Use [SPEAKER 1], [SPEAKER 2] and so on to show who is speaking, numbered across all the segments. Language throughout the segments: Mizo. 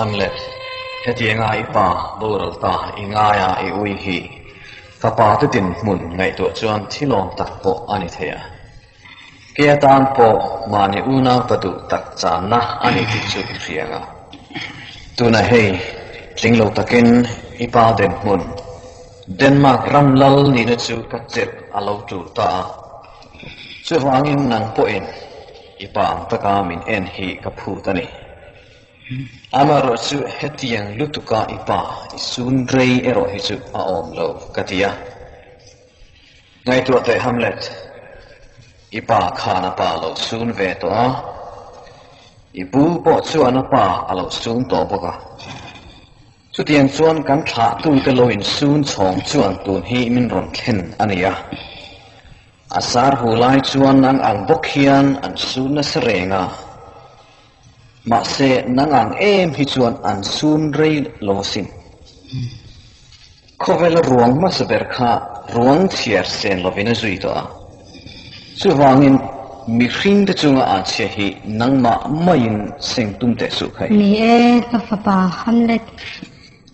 [SPEAKER 1] Hamlet, hetianga i pa boral ta i ngaia i ui hi fapa te dinhmun ngaihtuah chuan thilawm tak pawh a ni thei a. Kei atan pawh mahni unau ka duh tak channa a ni tih chu i hria ang a. Tunah hei tling lo takin i pa dinhmun Denmark ram lal nihna chu ka chelh a lo tul ta a. Chuvangin nang pawhin i pa ang taka min en hi ka phut a ni. Amaherawh chu hetiang lutuka i pa i sun rei erawh hi chu a awm lo ka ti a. Ngaihtuah teh Hamlet, i pa khan a pa a lo sun ve tawh a, i pu pawh chuan a pa a lo sun tawh bawk a. Chutiang chuan kan thlahtute lo insun chhawng chuan tun hi min rawn thlen a ni a. A sar hu lai chuan nang ang bawk hian an sun nasa reng a. Mahse nang ang em hi chuan an sun rei lo asin. Khawvela ruang hmasa ber kha ruang chhiar sen lovin a zui tawh a. Chuvangin mihringte chunga an chhia hi nangmah maiin seng tum teh suh khai.
[SPEAKER 2] Ni e, ka fapa Hamlet,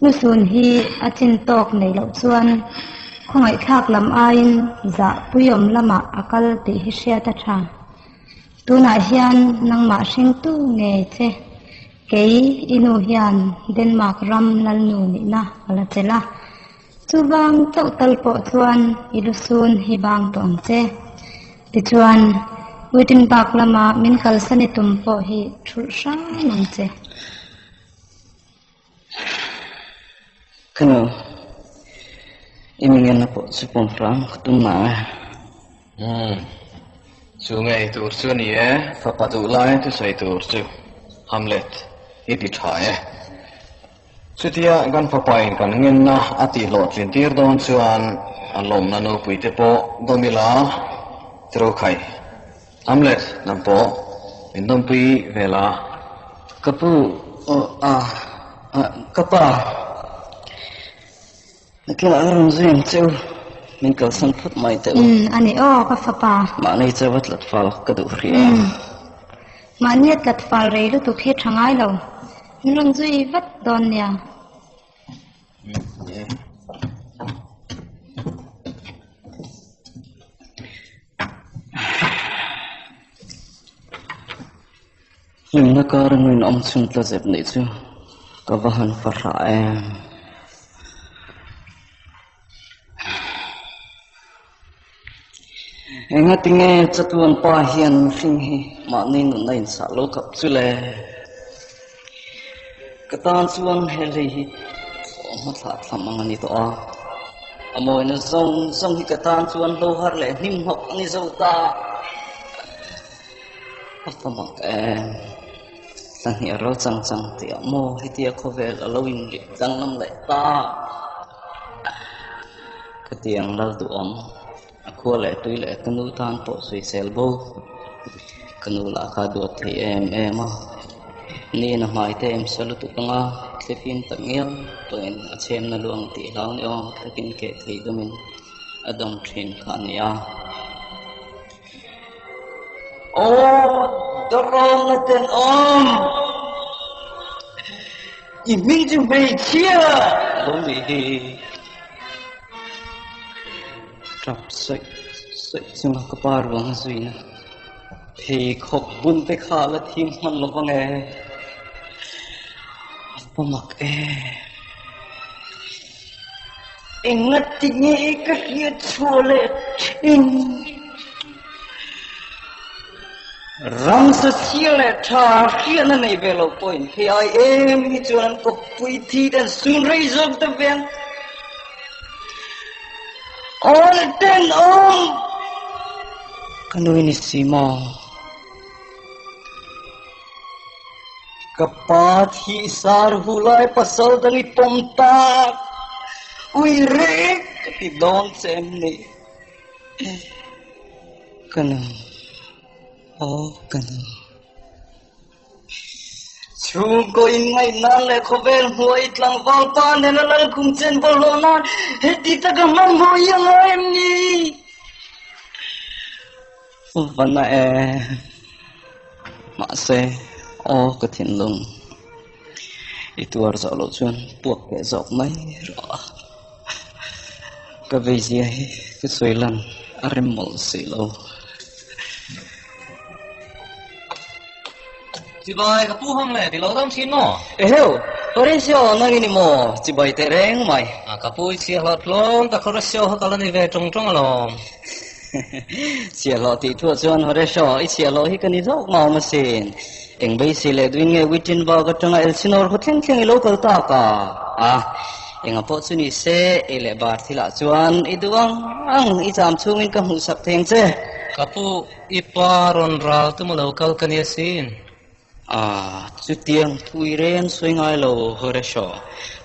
[SPEAKER 2] lusun hi a chin tawk neih loh chuan khawngaihthlak lam aiin zah puiawm lamah a kal tih hi hriat a tha. Tunah hian nangmah hringtu ngei che. Kei i nu hian Denmark ram lalnu nihna ka la chelh a, chuvang chauh tal pawh chuan i lusun hi bang tawh ang che. Tichuan, Wittenberg lama min kalsan i tum pawh hi thulh hram ang che.
[SPEAKER 3] Ka nu, i mi ngenna pawh chu pawm hram ka tum mah e.
[SPEAKER 1] Umm, chu ngei tur chu a ni e, fapa duh lai thusawi tur chu Hamlet i ti tha e. Chutia kan fapain kan ngenna a tihhlawhtlin tir dawn chuan a lawmna nupui te pawh dawm ila tiro khai. Hamlet, nang pawh min dawmpui ve la.
[SPEAKER 3] Ka pu, aw a, a, ka pa. Nakinah ka rawn zui ang che u, min kalsan phawt mai teh u.
[SPEAKER 2] Umm, a ni aw, ka fapa.
[SPEAKER 3] Mahni chauha tlat fal ka duh hrih a.
[SPEAKER 2] Umm, mahni a tlat fal rei lutuk hi tha ngai lo. Min rawn zui vat dawn nia.
[SPEAKER 3] Hlimna kar a nuin awm chhung tla zep nih chu ka va han fahrah em. Engatinge chatuan pa hian mihring hi mahni nunna insah lo khap chu le? Ka tan chuan he lei hi thlawhhma thlah thlam ang a ni tawh a, a mawina zawng zawng hi ka tan chuan hlo har leh hnim hnawk a ni zo ta. A fa mak em? Thla hnih a ro chang chang tih ah maw hetia khawvel a lo inlih danglam leh ta? Ka ti ang lal duhawm, a khua leh tui leh ka nu tan pawh sawisel bo. Ka nu lah kha duat thei em em a, niin a hmai te em sa lutuk anga thlifim tak ngial pawhin a chhemna luang tih hlau ni awm takin keh thei dumin a dawng thin kha a ni a. Aw dawrawmna tenawm! I hming chu hmeichhia lo nih hi. Tap saih saih chunga ka pa ruang a zuina pheikhawk bun te kha la thim hman lo vang e. A pa mak e. Engati nge ka hriat chhuah leh thin? Ramsa chhia leh tha hriatna nei ve lo pawhin hei ai em hi chuan an kawppui thi te an sun rei zawk ta ve ang. Aw tenawm! Ka nui ni si maw? Ka pa thih sar hu lai pasal dang i pawm tak ui rek ka ti dawn che em ni? Ka nu, aw ka nu. Chhungkaw inngaih nan leh khawvel hmuh i tlangval pa nena lalkhum chen bawlhhlawh nan heti taka hmanhmawh i a ngai em ni? Vana e. Mahse, aw ka thinlung. I tuar zawh loh chuan puak leh zawk mai rawh a. Ka veizia hi ka sawi lan a rem mawlh si lo.
[SPEAKER 1] Chibai ka pu hang le ti lo dam thin maw?
[SPEAKER 3] Eheu! Horatio nang i ni maw? Chibai teh reng mai.
[SPEAKER 1] A ka pu i chhiahhlawh tlawm tak Horatio kha ka la ni ve tawng tawng alawm.
[SPEAKER 3] Chhiahhlawh tih thuah chuan Horatio i chhiahhlawh hi ka ni zawk maum asin. Eng beisei leh duin nge Wittenberg atanga Elsinore khaw thleng thleng i lo kal tak a? A, enga pawh chu ni se, ei leh bar thilah chuan i duh ang ang i cham chhungin ka hmuhsak theng che.
[SPEAKER 1] Ka pu, i pa rawn ral tum a lo kal ka ni asin.
[SPEAKER 3] A, chutiang pui reng sawi ngai lo Horatio,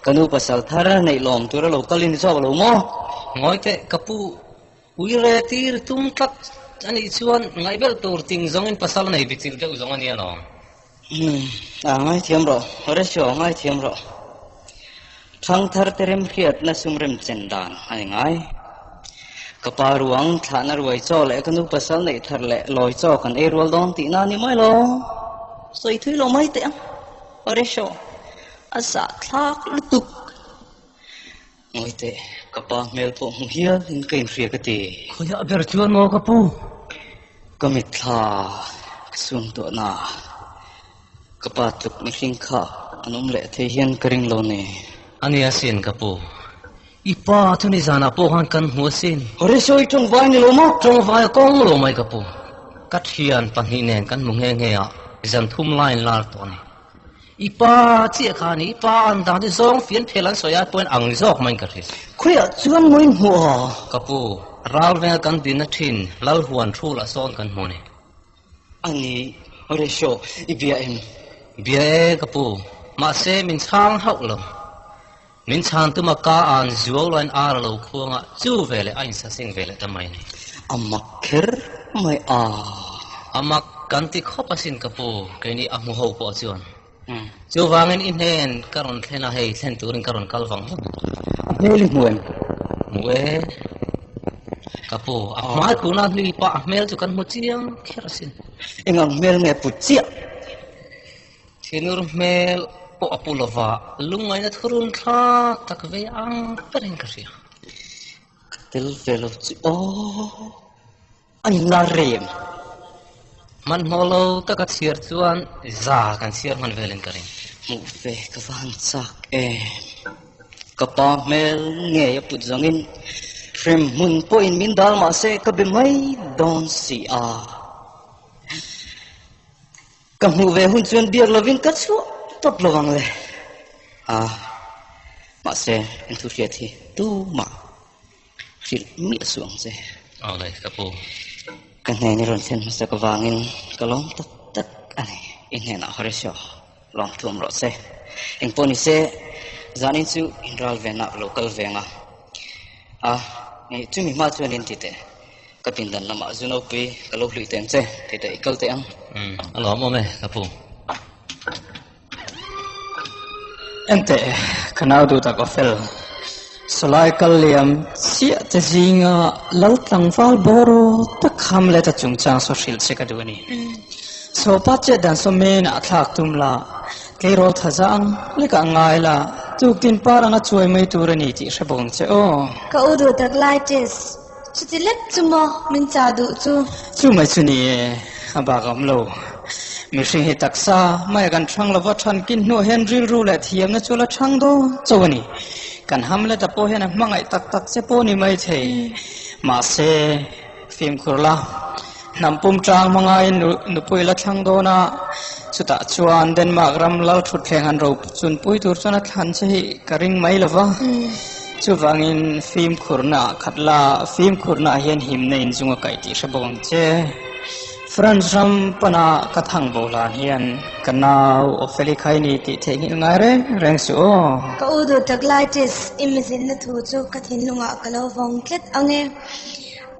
[SPEAKER 3] ka nu pasal thar neih lawm tura lo kal i ni zawk lo maw?
[SPEAKER 1] Ngawi teh, ka pu, Ui re tir tum tlat a nih chuan ngaihbelh tur ting zawngin pasal nei bichilh deuh zawng a nia lo.
[SPEAKER 3] Umm, a ngaithiam rawh, Horatio, ngaithiam rawh. Thangthar te remhriatna sum remchen dan a ni ngai. Ka pa ruang thlahna ruai chaw leh ka nu pasal neih thar leh lawi chaw kan ei rual dawn tihna a ni mai lo. Sawi thui lo mai teh ang, Horatio, a zahthlak lutuk. Ngawi teh, ka pa hmel pawh hmu hial in ka inhria ka ti.
[SPEAKER 1] Khawiah ber chuan maw ka pu?
[SPEAKER 3] Ka mitthla ka sum tawh na. Ka pa tluk mihring kha an awm leh thei hian ka ring lo ni.
[SPEAKER 1] A nia sin ka pu. I pa chu nizanah pawh khan kan hmu asin.
[SPEAKER 3] Horatio i tawngvai ni lo maw?
[SPEAKER 1] Tawngvai a kawng lo mai ka pu. Ka thian pahnih nen kan hmu nghe nghe a, zan thum lai in lar tawh a ni. I pa chiah kha a ni, i pa an dan hi zawng fian phel an sawi ai pawhin ang zawk maiin ka hria.
[SPEAKER 3] Khawiah chuan mawiin hmuh a?
[SPEAKER 1] Ka pu, ral venga kan dinna thin Lal huan thu lah sawn kan hmu a ni.
[SPEAKER 3] A ni, Horatio, i bia em?
[SPEAKER 1] Bia e, ka pu, mahse min chhang hauh lo. Min chhan tuma ka an zuau lain ar a lo khuang a, chu veleh a insaseng veleh ta mai a ni.
[SPEAKER 3] A mak kher mai a.
[SPEAKER 1] A mak kan ti khawp asin ka pu, keini a hmu ho pawh chuan. Chuvangin i hnen ka rawn thlen a, hei thlen turin ka rawn kal vang vang.
[SPEAKER 3] A hmel i hmu em?
[SPEAKER 1] Hmu e. Ka pu, a hmai tuna hlui pah a hmel chu kan hmu chiang kher asin.
[SPEAKER 3] Eng ang hmel nge put chiah?
[SPEAKER 1] Thinur hmel pawh a pu lova, lungngaihna thurun thlak tak ve ang berin ka hria.
[SPEAKER 3] Ka tel ve lo chu aw, a ni la rem.
[SPEAKER 1] Hmanhmawh lo taka chhiar chuan za kan chhiar hman velin ka ring.
[SPEAKER 3] Hmuh ve ka va han chak em. Ka pa hmel ngei a put zawngin hrem hmun pawhin min dal mahse ka be mai dawn si a. Ka hmuh ve hun chuan biak lovin ka chhuah tawp lo ang le. A, mahse in thu hriat hi tumah hrilh miah suh ang che.
[SPEAKER 1] Aw le, ka pu.
[SPEAKER 3] Ka hnen i rawn thlen hmasak avangin ka lawm tak tak a ni. I hnenah Horatio lawm thuam rawh se. Engpawh ni se, zanin chu in ral venah ka lo kal ve ang a. A, chumi hma chuan in ti teh. Ka pindan lamah zu nopui ka lo hluih teng che, ti teh i kal teh ang.
[SPEAKER 1] Umm, a lawm awm e, ka pu.
[SPEAKER 4] Enteh, ka nau duh tak Ophel, sawlai kal liam chiah te zinga lal tlangval bawraw tak Hamlet a chungchang saw hrilh che ka duh a ni. Sawpa chet dan saw menah thlak tum la, tleirawl tha za ang lekah ngai la, tuktin par anga chuai mai tur a ni tih hre bawk ang che aw.
[SPEAKER 2] Ka u duh tak lai Tess, Chuti lek chu maw min chah duh chu?
[SPEAKER 4] Chu mai chu ni e, a bak a awm lo. Mihring hi taksa mai kan thang lova than kin hnuah hian rilru leh thiamna chu la thang dawn chauh a ni. Kan Hamlet-a pawh hian a hmangaih tak tak che pawh ni mai thei. Mahse, fimkhur la, hnam pum tang hmangain nupui la thlang dawn a, chutah chuan Denmark ram lal thutthleng han ro chunpui tur chuan a thlan che hi ka ring mai lo va. Chuvangin fimkhurna ah khat la, fimkhurna ah hian himna inzung a kaih tih hre bawk ang che. France ram pana ka thang bo hlan hian ka nau Opheli khai ni tih theihnghilh ngai reng reng suh aw.
[SPEAKER 2] Ka u duh tak lai Tess, i mizinna thu chu ka thinlungah ka lo vawng tlat ang e.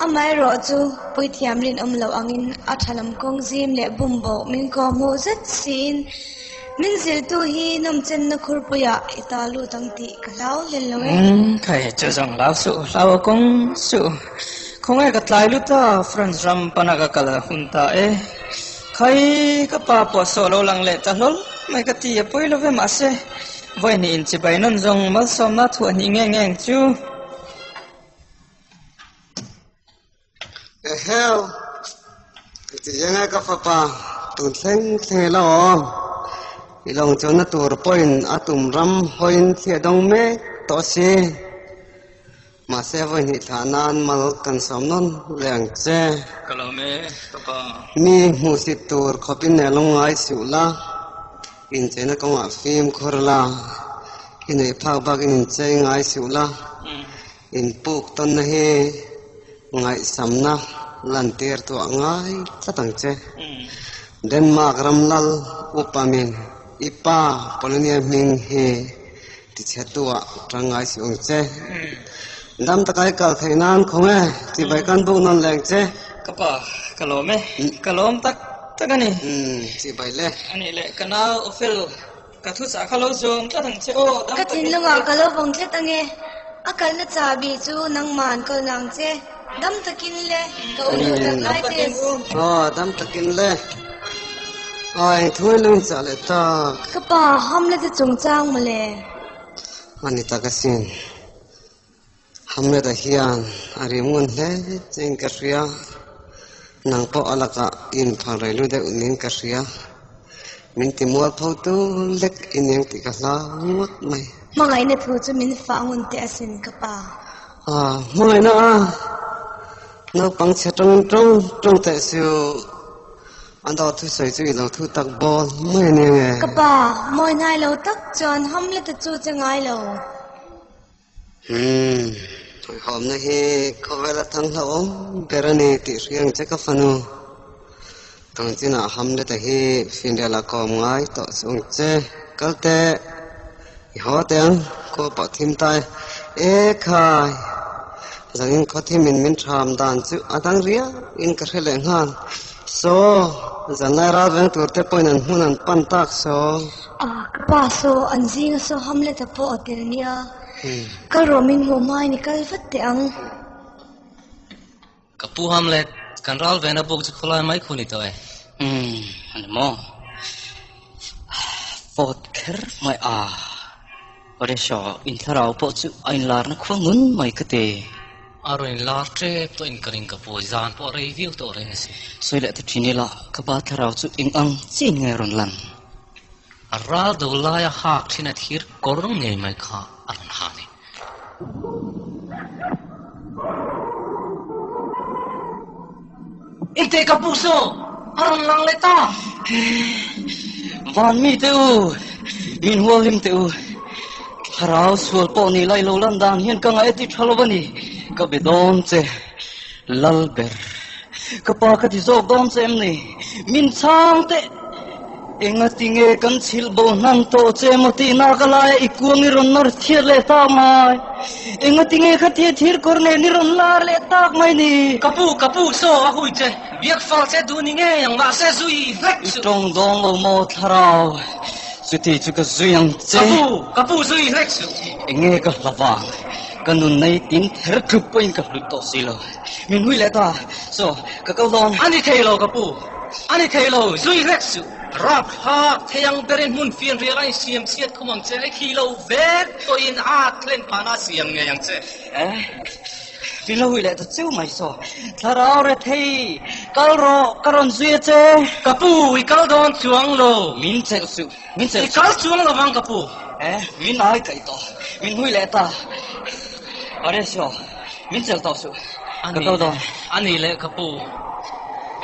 [SPEAKER 2] Amaherawh chu puithiam rinawm loh angin a tha lam kawng zim leh bumboh min kawhhmuh zet siin Min zirtu hi nawmchenna khurpuiah i ta lut ang tih ka hlau hlel lo e.
[SPEAKER 4] Umm, khai chu zawng hlau suh, hlau a kawng suh. Khawngaih ka tlai lut a, France ram pana ka kal a hun ta e. Khai, ka pa pawh sawh lo lang leh ta hlawl mai ka ti a pawi lo ve mahse. Vawi hnih in chibai nawn zawng malsawmna thuah hnih nge nge ang chu.
[SPEAKER 5] Eheu, ti zenga ka fapa tun thleng thleng ila aw. I lawng chuanna tur pawhin a tum ram hawiin thli a dawng mek tawh si. Mahse vawi hnih thlah nan mal kan sawm nawn leh ang che.
[SPEAKER 4] Ka lawm e, ka pa.
[SPEAKER 5] Mi hmuhsit tur khawpin nen lo ngai suh la, incheina kawngah fimkhur la, i neih phak bak in inchei ngai suh la, inpuk tawnna hi ngaihsamna lantir tuah ngai tlat ang che. Denmark ram lal upa min i pa Polonia hming hi Tichhiattu ah tang ngai si ang che. Dam taka i kal theih nan khawng e, chibai kan buk nawn leng che.
[SPEAKER 4] Ka pa, ka lawm e, ka lawm tak tak a ni.
[SPEAKER 5] Umm, chibai le.
[SPEAKER 4] A nih leh, ka nau Ophel, ka thuchah kha lo zawm tlat ang che aw, dam
[SPEAKER 2] Ka
[SPEAKER 4] takin.
[SPEAKER 2] thinlungah ka lo vawng tlat ang e, a kalna chahbi chu nangmah an kawl nang che. Dam takin le, ka u duh tak lai tes.
[SPEAKER 5] Aw, dam takin le. Aw, eng thu in lo inchah leh tak.
[SPEAKER 2] Ka pa, Hamlet-a chungchang mawle.
[SPEAKER 5] A ni tak asin. Hamlet-a hian a rim ngun hle chein ka hria. Nang pawh a lakah i inphal rei lu deuh niin ka hria. Min ti mual pho tu lek i niang tih ka hlau ngawt mai.
[SPEAKER 2] Hmangaihna thu chu min fah ngun teh asin ka pa.
[SPEAKER 5] Ah, hmangaihna a! Naupang chhe tawng tawng tawng teh suh. An dawt thu sawi chu i lo thu tak bawl mai a nia nge?
[SPEAKER 2] Ka pa, mawi hnai lo tak chuan Hamlet-a chu che ngai lo.
[SPEAKER 5] Umm, hawihhawmna hi khawvel a thang hlauhawm ber a ni tih hria ang che ka fanu. Tang chinah Hamlet-a hi finrial a kawm ngai tawh suh ang che. Kal teh, i haw teh ang, khua pawh thim ta e. E khai! Zanin khaw thimin min ṭham dan chu a dang riau in ka hre leh nghal. Saw, zanlai ral veng tur te pawhin an hmun an pan tak saw.
[SPEAKER 2] Ah, ka pa saw, an zinga saw Hamlet-a pawh a tel nia. Kal rawh min hmuh hmain i kal vat teh ang.
[SPEAKER 3] Ka pu Hamlet, kan ral vena buk chu khawlai mai khu ni tawh e. Umm, a ni maw? Fawt kher mai a. Horatio, in thlarau pawh chu a inlarna khua ngun mai ka ti. A rawn inlar tep tawh in ka ring ka pu, zan pawh a rei viau tawh reng a si. Sawi leh ta thin ila, ka pa thlarau chu eng ang chiin nge rawn lan? A ral do laia hak thin a thir kawr ngei mai kha a rawn ha ni. Engteh ka pu saw a rawn lang leh ta. Van mi te u, min hual hlim teh u. Thlarau sual pawh ni lai lo lan dan hian ka ngaih a ti tha lo a ni. Ka be dawn che, Lalber. Ka pa ka ti zawk dawn che em ni? Min chhang teh. Engati nge kan chhilh bo hnan tawh che emaw tih nak a laia i kuang i rawn nawr chhiat leh tak mai? Engati nge khatia thir kawr nen i rawn lar leh tak mai ni? Ka pu, ka pu, saw a hui che, biak fal che duh ni ngei ang, mahse zui hlek chu. I tawng dawn lo maw thlarau, chuti chu ka zui ang che. Ka pu, ka pu zui hlek chu. Enge ka hla vang, ka nun nei tin ther tlup pawhin ka hlut tawh si lo. Min hui leh ta, saw, ka kal dawn. A ni thei lo ka pu. A ni thei lo, zui hlek suh. Rap thlak thei ang berin hmun fianrial a insiam chhiat khum ang che, i thi lo vek pawhin a thlen phahna a siam ngei ang che. Eh, min lo hui leh ta chiu mai saw. Thlarau re thei, kal rawh, ka rawn zui a che. Ka pu, i kal dawn chuang lo. Min chelh suh, min chelh suh. I kal chuang lo vang ka pu. Eh, min ai kaih tawh, min hui leh ta. Horatio, min chelh tawh suh. Ka kal dawn. A ni leh ka pu.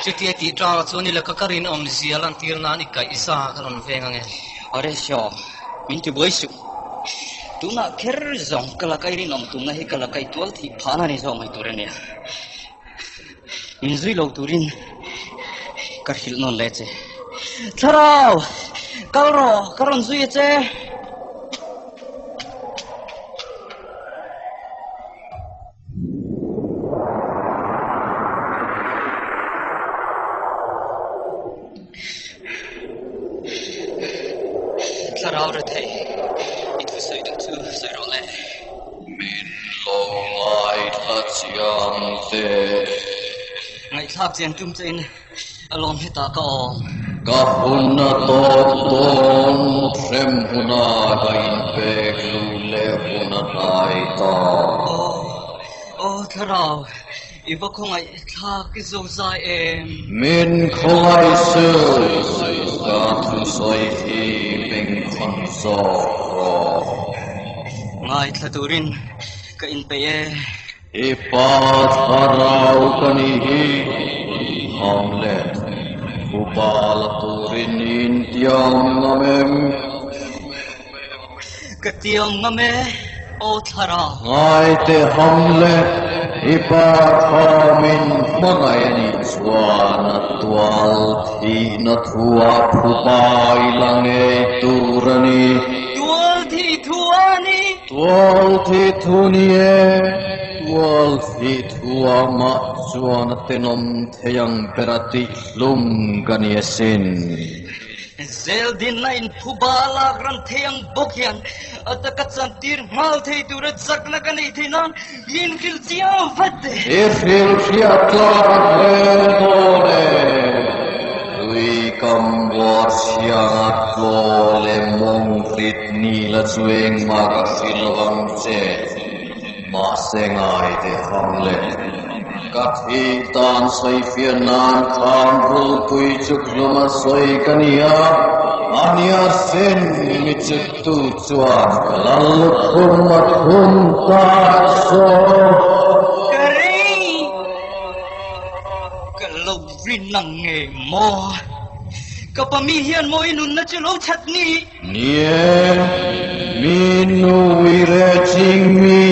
[SPEAKER 3] Chutia tih ṭang chuan i laka ka rinawm zia lantir nan i kaih za ka rawn veng ange. Horatio, min ti buai suh. Tunah kher zawng ka laka i rinawm tumna hi ka laka i tual thih phahna ni zawk mai tur a nia. Min zui lo turin ka hrilh nawn leh che. Thlarau, kal rawh, ka rawn zui a che. Thlarau rethei, i thusawi duh chu sawi rawh le.
[SPEAKER 1] Min lo ngaithla chiang teh.
[SPEAKER 3] Ngaihthlak chian tum che in a lawm hetah ka awm.
[SPEAKER 6] Ka hun a tawp dawn, hrem huna ka inpek luh leh hun a hnai ta.
[SPEAKER 3] Aw, aw Thlarau, i va khawngaih thlak i zo zai em?
[SPEAKER 6] Min khawngaih suh, ka thusawi hi bengkhawn zawk rawh.
[SPEAKER 3] Ngaithla turin ka inpeih e.
[SPEAKER 6] I pa thlarau ka nih hi, Hamlet, upa la turin i intiam ngam em?
[SPEAKER 3] Ka tiam ngam e, aw thlarau.
[SPEAKER 6] Ngaite Hamlet, i pa kha min hmangaih a nih chuan a tual thihna thuah phupa i la ngei tur a ni.
[SPEAKER 3] Tual thih thu a ni.
[SPEAKER 6] Tual thih thu ni e, tual thih thu ah mah chuan a tenawm thei ang ber a tih hlum ka ni asin.
[SPEAKER 3] Zel dinna in phuba lak ran thei ang bawk hian a taka chantir nghal thei tura chakna ka neih theih nan min hrilh chiang vat e.
[SPEAKER 6] I hrilh hriat tlak a hle dawn e. Tui kam buar chhianga tlaw leh mawng rit ni la chu engmah ka hrilh lo ang che. Mahse ngai teh Hamlet, ka thih tan sawifiah nan khan rulpui chu hlum a sawi ka ni a, a nia sin mi chuttu chuan ka lal lukhum a thum ta saw.
[SPEAKER 3] Ka ring, ka lo rin ang nge maw? Ka pa mi hian maw i nunna chu lo chhat ni?
[SPEAKER 6] Ni e, mi nui re ching mi,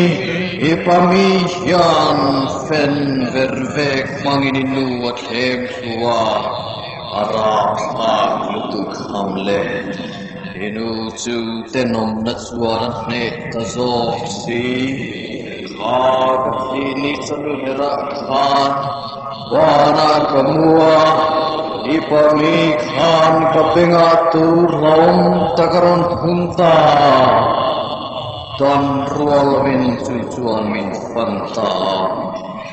[SPEAKER 6] i pa mi hian fen ver vek hmangin i nu a thlem thlu a, a rapthlak lutuk Hamlet. I nu chu tenawmna chuan a hneh ta zawk si. Kha ka thih ni chawhnu herah khan Vanah ka mu a, i pa mi khan ka bengah tur hlauhawm tak a rawn phun ta. Dan rual lovin chu chuan min fan ta a,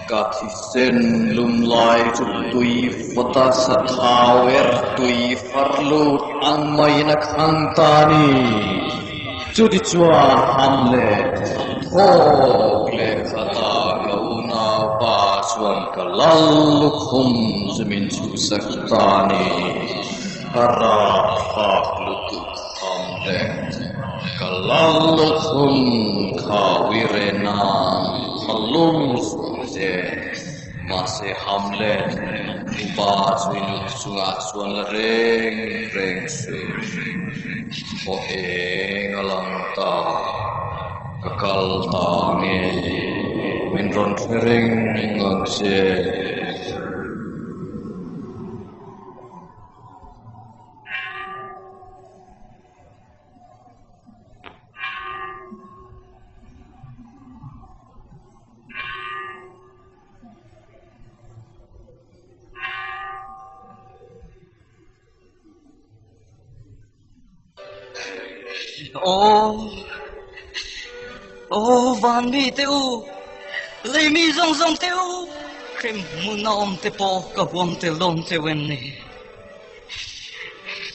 [SPEAKER 6] ka thisen lum lai chu tui fawta sa thau er tui far lut ang maiin a khang ta a ni. Chutichuan Hamlet, thawk leh khata ka unaupa chuan ka lal lukhum chu min chhuhsak ta a ni. Ka rapthlak lutuk Hamlet, ka lal lukhum kha uire nan ka lung suah che. Mahse Hamlet, upa chu i nu chungah chuan la reng reng suh. Khaw eng a lang ta, ka kal ta nge min rawn hre reng ang che.
[SPEAKER 3] Aw, aw van mi te u, lei mi zawng zawng te u, hrem hmun a awm te pawh ka huam tel dawn cheu em ni?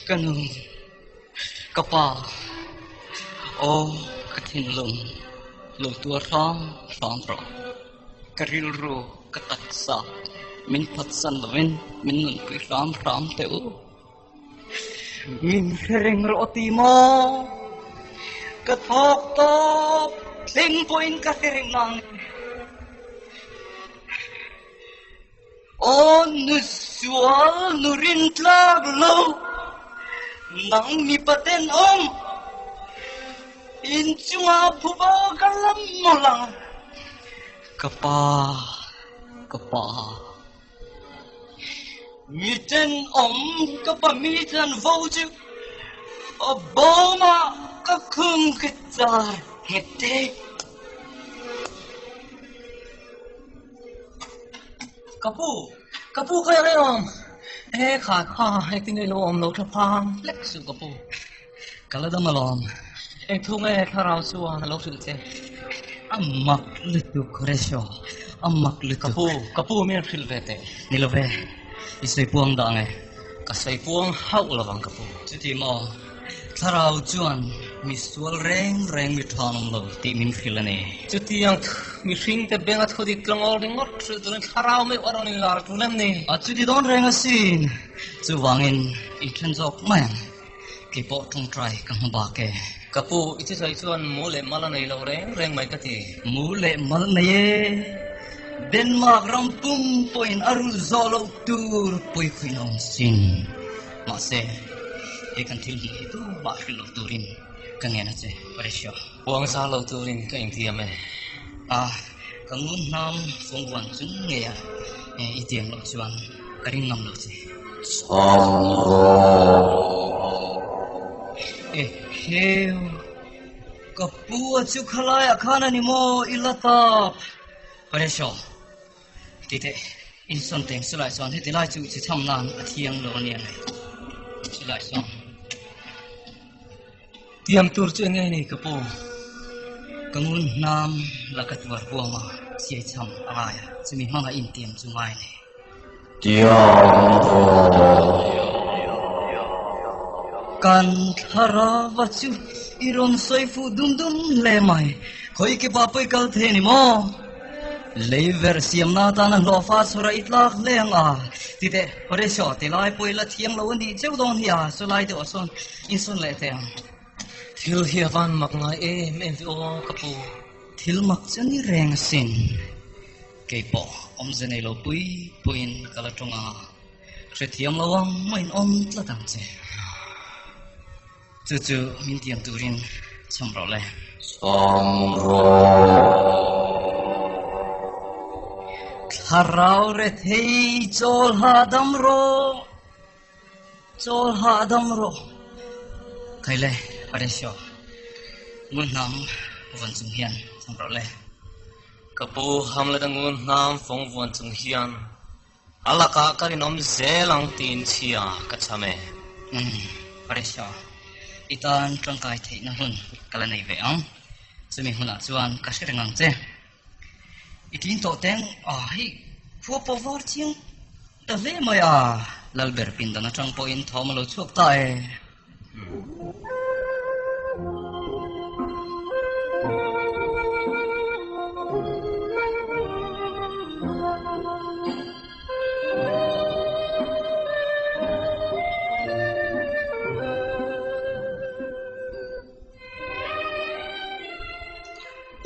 [SPEAKER 3] Ka nu, ka pa, aw ka thinlung lo tuar hram hram rawh. Ka rilru, ka taksa min phatsan lovin min nunpui hram hram teh u. Min hre reng rawh ti maw? Ka thawk tawp thleng pawhin ka hre reng nang. Aw nu sual nu rin tlak lo, nang mipa tenawm, inchungah phuba ka lam mawlh ang. Ka pa, ka pa. Mi tenawm ka pa mi chanvo chu a bawmah ka khum ka char nghet te.
[SPEAKER 7] Ka pu, ka pu kha rei awm. E kha kha engtin nge lo awm lo tha phang hlek suh ka pu.
[SPEAKER 3] Ka la dam alawm.
[SPEAKER 7] Eng thu nge thlarau chuan a lo hrilh che?
[SPEAKER 3] A mak lutuk Horatio, a mak lutuk.
[SPEAKER 7] Ka pu, ka pu min hrilh ve teh.
[SPEAKER 3] Ni lo ve, i sawi puang dah nge?
[SPEAKER 7] Ka sawi puang hauh lovang ka pu.
[SPEAKER 3] Chuti maw? Thlarau chuan mi sual reng reng mi tha an awm lo tih min hrilh a ni.
[SPEAKER 7] Chutiang mihringte benga thu dik tlangawl ringawt hrilh turin thlarau meuh a rawn inlar tul em ni?
[SPEAKER 3] A chuti dawn reng asin. Chuvangin inthen zawk mai ang. Kei pawh tawngtai ka hmu bak e.
[SPEAKER 7] Ka pu, i thusawi chuan mu leh mal a nei lo reng reng mai ka ti.
[SPEAKER 3] Mu leh mal nei e. Denmark ram pum pawhin a rul zawh loh tur puikhuin a awm sin. Mahse, he kan thil hmuh hi tumah hrilh lo turin ka ngen a che, Horatio.
[SPEAKER 7] Puang zar lo turin ka intiam e.
[SPEAKER 3] A, ka ngun hnam fawngvuan chung ngei a, i tiam loh chuan ka ring ngam lo che.
[SPEAKER 6] Chhang rawh.
[SPEAKER 3] E heu, ka pu a chu khalaiah khan a ni maw i la tap? Horatio. Titeh, insawn teng chulai chuan heti lai chu chi chham nan a thiang lo a nia nge. Chulai chuan.
[SPEAKER 7] Tiam tur chu enge ni ka pu?
[SPEAKER 3] Ka ngun hnam la ka tuar huam a, chiai chham a ngai a, chumi hmanga intiam chu ngai ni.
[SPEAKER 6] Tiam rawh.
[SPEAKER 3] Kan thlarava chu i rawn sawi fuh dum dum hle mai. Khawi ke pa pawi kal thei a ni maw? Lei verh siamna atana hlawhfa chhawrah i tlak hle ang a, titeh Horatio ti lai pawh i la thiang lo a nih cheu dawn hi a, chulai deuhah sawn insawn leh teh ang.
[SPEAKER 7] Thil hi a van mak ngai em em ve aw ka pu.
[SPEAKER 3] Thil mak chu ni reng asin. Kei pawh awmze nei lo pui puiin ka la tawng a, hrethiam lo ang mahin awm tlat ang che. Chu chu min tiam turin chham rawh le.
[SPEAKER 6] Chham rawh.
[SPEAKER 3] Thlarau rethei chawl hahdam rawh. Chawl hahdam rawh. Khai le, Horatio. Ngun hnam vuan chung hian chham rawh le.
[SPEAKER 7] Ka pu Hamlet a ngun hnam fawng vuan chung hian A lakah ka rinawm zel ang tiin chhia ka cham e.
[SPEAKER 3] Umm, Paresha, i tan tangkai theihna hun ka la nei ve ang. Chumi hunah chuan ka hre reng ang che. I tling tawh teng a, hei khua pawh var chiang ta hle mai a, Lalber pindan atang pawhin thawm a lo chhuak ta e.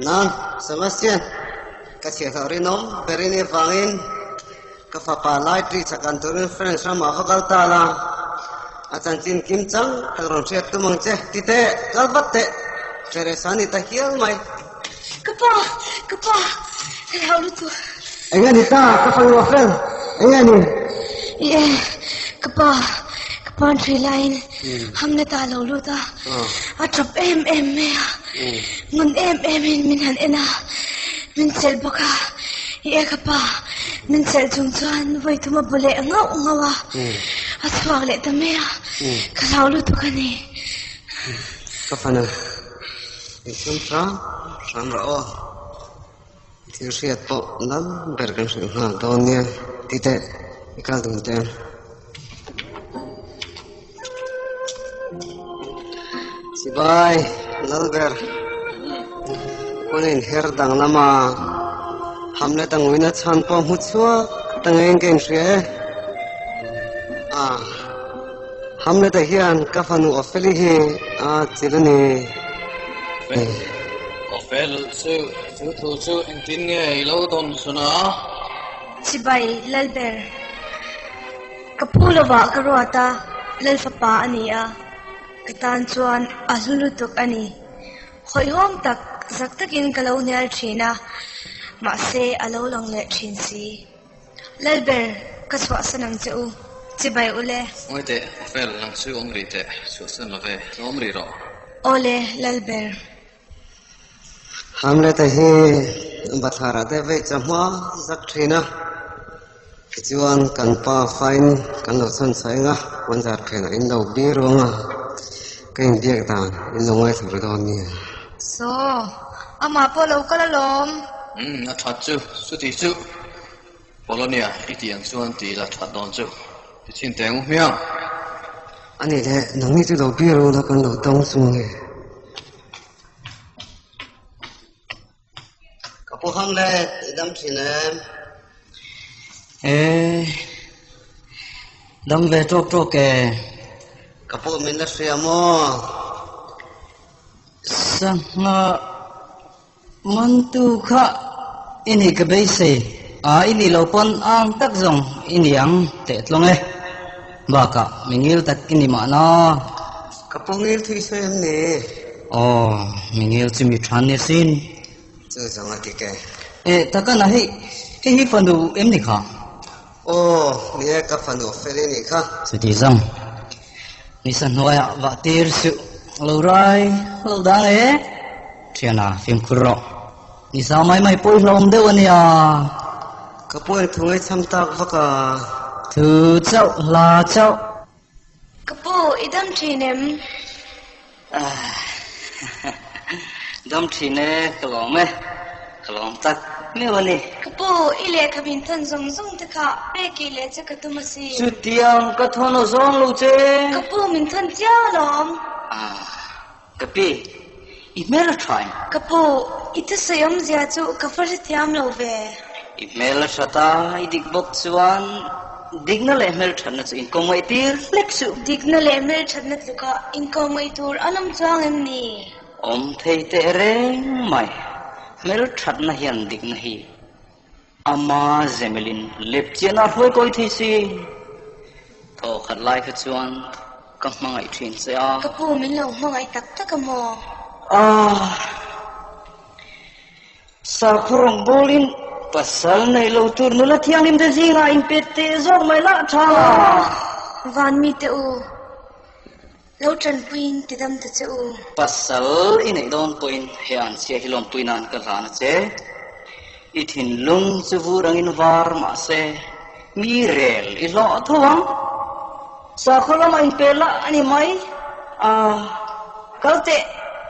[SPEAKER 5] Nan, Sebastian, ka chhiahhlawh rinawm berin i vangin Ka fapa Laitri chakan turin French ramah va kal ta la, a chanchin kim chang tak rawn hriat tum ang che, ti teh, kal vat teh, Teresa ni ta hial mai.
[SPEAKER 8] Ka pa, ka pa, ka hlau lutuk.
[SPEAKER 5] Eng a ni ta, ka fanu a fel, eng a ni?
[SPEAKER 8] I e, ka pa, ka pa'n hrui laiin Hamlet-a a lo lut a, a tap em em mai a, ngun em emin min han en a, min chelh bawk a, i e ka pa, min chelh chung chuan vawi thum a bu leh ngauh ngauh a, a chhuak leh ta mai a, ka hlau lutuk a ni.
[SPEAKER 5] Ka fanu, i sum hram hram rawh aw, i thil hriat pawh lal ber kan hrilh nghal dawn nia, ti teh, i kal dun teh ang. Sipai Lalber hun a inher danglam a, Hamlet a nguina chhan pawh hmu chhuak ta ngeiin ka inhria e. A, Hamlet-a hian ka fanu Opheli hi a chil a ni.
[SPEAKER 6] Ophel chu, chu thu chu engtin nge i lo dawn chhun a?
[SPEAKER 8] Chibai Lalber. Ka pu lovah ka ruat a, Lalfapa a ni a, ka tan chuan a hlu lutuk a ni. Hawihhawm tak zak takin ka lo hnial thin a, mahse a lo lang leh thin si. Lalber, ka chhuahsan ang che u, chibai u le.
[SPEAKER 1] Ngawi teh, Fel, nang chu awm rih teh, chhuahsan lo ve, tlawm rih rawh.
[SPEAKER 8] Awle, Lalber.
[SPEAKER 5] Hamlet-a hi bathlarah te veih chawhma zak thin a, tichuan kan pa fain kan lo chhan chhuah eng a, puanzar phenah in lo bir ruang a, ka inbiak dan in lo ngaithla ru dawn nia.
[SPEAKER 8] Saw, amah pawh lo kal alawm.
[SPEAKER 1] Umm, a that chu, chuti chu Polonia i tih ang chuan tih la that dawn chu. Ti chin teng u hmiang.
[SPEAKER 5] A nih leh, nangni chu lo bia ru la kan lo dawng chu nge? Ka pu Hamlet, i dam thin em?
[SPEAKER 3] E, dam ve tawk tawk e.
[SPEAKER 5] Ka pu min la hria maw?
[SPEAKER 3] Sangha mantu kha i nih ka beisei a, i nih loh pawn ang tak zawng i ni ang teh tlawng e. Bakah mi ngil tak i ni mahna.
[SPEAKER 5] Ka pu ngil thui sawi em ni?
[SPEAKER 3] Aw, mi ngil chu mi tha ni asin.
[SPEAKER 5] Chu zawng a dik e.
[SPEAKER 3] E, takana hei, hei hi fanu em ni kha?
[SPEAKER 5] Aw, ni e, ka fanu fel i nih kha.
[SPEAKER 3] Chuti zawng, nisa hnuaiah vah tir suh, lo rai lo dang e. Thiana, fimkhur rawh. Nisa mai mai pawh i hlawm deuh a nia.
[SPEAKER 5] Ka pu eng thu ngaihcham tak vak a.
[SPEAKER 3] Thu chauh, hla chauh.
[SPEAKER 8] Ka pu, i dam thin em?
[SPEAKER 3] Dam thin e, ka lawm e. Ka lawm tak meuh a ni.
[SPEAKER 8] Ka pu, i lehkha min thawn zawng zawng te kha peki leh che ka tum asin.
[SPEAKER 3] Chutiang ka thawn aw zawng lo che.
[SPEAKER 8] Ka pu, min thawn chiang alawm.
[SPEAKER 3] Ka pi, i hmel a tha em?
[SPEAKER 8] Ka pu, i thusawi awmzia chu ka va hrethiam lo ve.
[SPEAKER 3] I hmel a that a, i dik bawk chuan dikna leh hmelthatna chu inkawmngaih tir hlek suh.
[SPEAKER 8] Dikna leh hmelthatna tlukah inkawmngaih tur an awm chuang em ni?
[SPEAKER 3] Awm thei teh reng mai, hmelthatna hian dikna hi ama zemelin lepchian a hruai kawi thei si. Thaw khat lai kha chuan ka hmangaih thin che a.
[SPEAKER 8] Ka pu min lo hmangaih tak tak a maw?
[SPEAKER 3] Aah. Sakhaw rawngbawlin pasal nei lo tur nula thianghlim te zingah inpet teh zawk mai lah tha.
[SPEAKER 8] Aw, van mite u, lo tanpuiin ti dam ta che u.
[SPEAKER 3] Pasal i neih dawn pawhin he an chhia hi lawmpui nan ka hlan a che. I thinlung chu vur angin var mahse mi rel i hlawh tho ang. Sakhaw lamah inpel lah a ni mai. Aw, kal teh,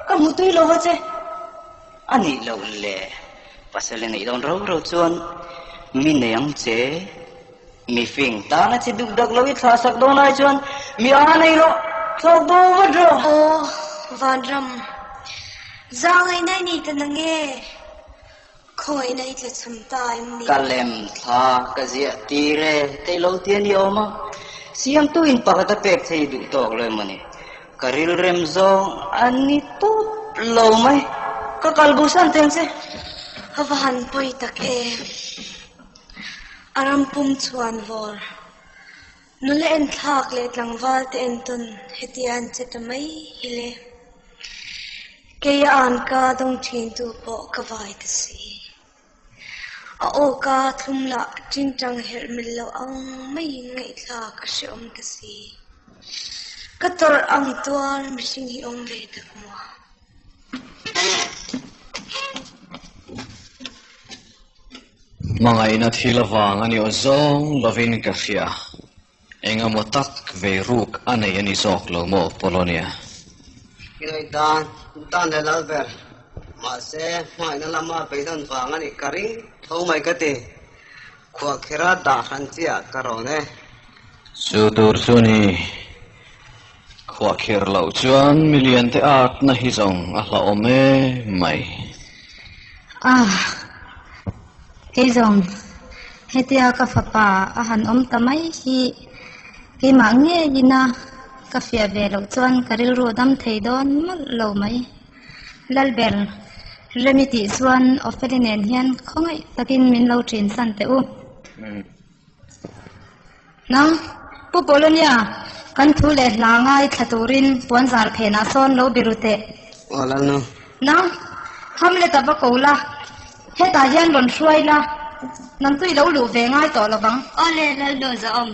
[SPEAKER 3] ka hmu tui lo va che. A nih loh le, pasal i neih dawn ro ro chuan mi nei ang che, mi fing tana che duk dak lo i thlah sak dawn ai chuan mi a nei rawh, thlawk bo vat rawh.
[SPEAKER 8] Aw, Vanram, zahngaihna i nei ta nange, khawngaihna i tla chham ta em ni?
[SPEAKER 3] Ka lem thla ka ziah tir e, tei lo ti a ni awm a, siamtu in pakhat a pek thei duh tawk lo emaw ni? Ka rilrem zawng a ni tawp lo mai, ka kal bo san teng che.
[SPEAKER 8] A va han pawi tak e, a ram pum chhuan vawr, nula en thlak leh tlangval te entawn hetia an che ta mai hi le. Keia an ka dawng thin tu pawh ka vai ta si. A aw ka thlum lah ṭingṭang herh mil lo ang maiin ngaihthlak a hrehawm ta si. Ka tawrh ang tuar mihring hi awm ve tak maw?
[SPEAKER 1] Hmangaihna thil avang a ni aw zawng lovin ka hria. Engemaw tak vei ruk a nei a ni zawk lo maw Polonia?
[SPEAKER 5] I ngaih dan dan leh lal ber. Mahse, hmangaihna lama beidawn vang a nih ka ring tho mai ka ti. Khuahkhira dah hran chiah ka rawn e.
[SPEAKER 1] Chu tur chu ni. Khuahkhir loh chuan milian te atna hi zawng a hlauhawm em mai.
[SPEAKER 2] Ah, kei zawng hetia ka fapa a han awm ta mai hi keimah ngeiin a ka fiah ve loh chuan ka rilru a dam thei dawn mawlh lo mai. Lalber, Remi tih chuan Opheli nen hian khawngaih takin min lo ṭin san teh u. Nang, Pu Polonia, kan thu leh hla ngai thla turin puanzar phenah sawn lo biru teh.
[SPEAKER 5] Aw Lalnu.
[SPEAKER 2] Nang, Hamlet-a va ko la, hetah hian rawn hruai la, nang chu i lo luh ve ngai tawh lovang.
[SPEAKER 8] Aw le, Lalnu Zahawm.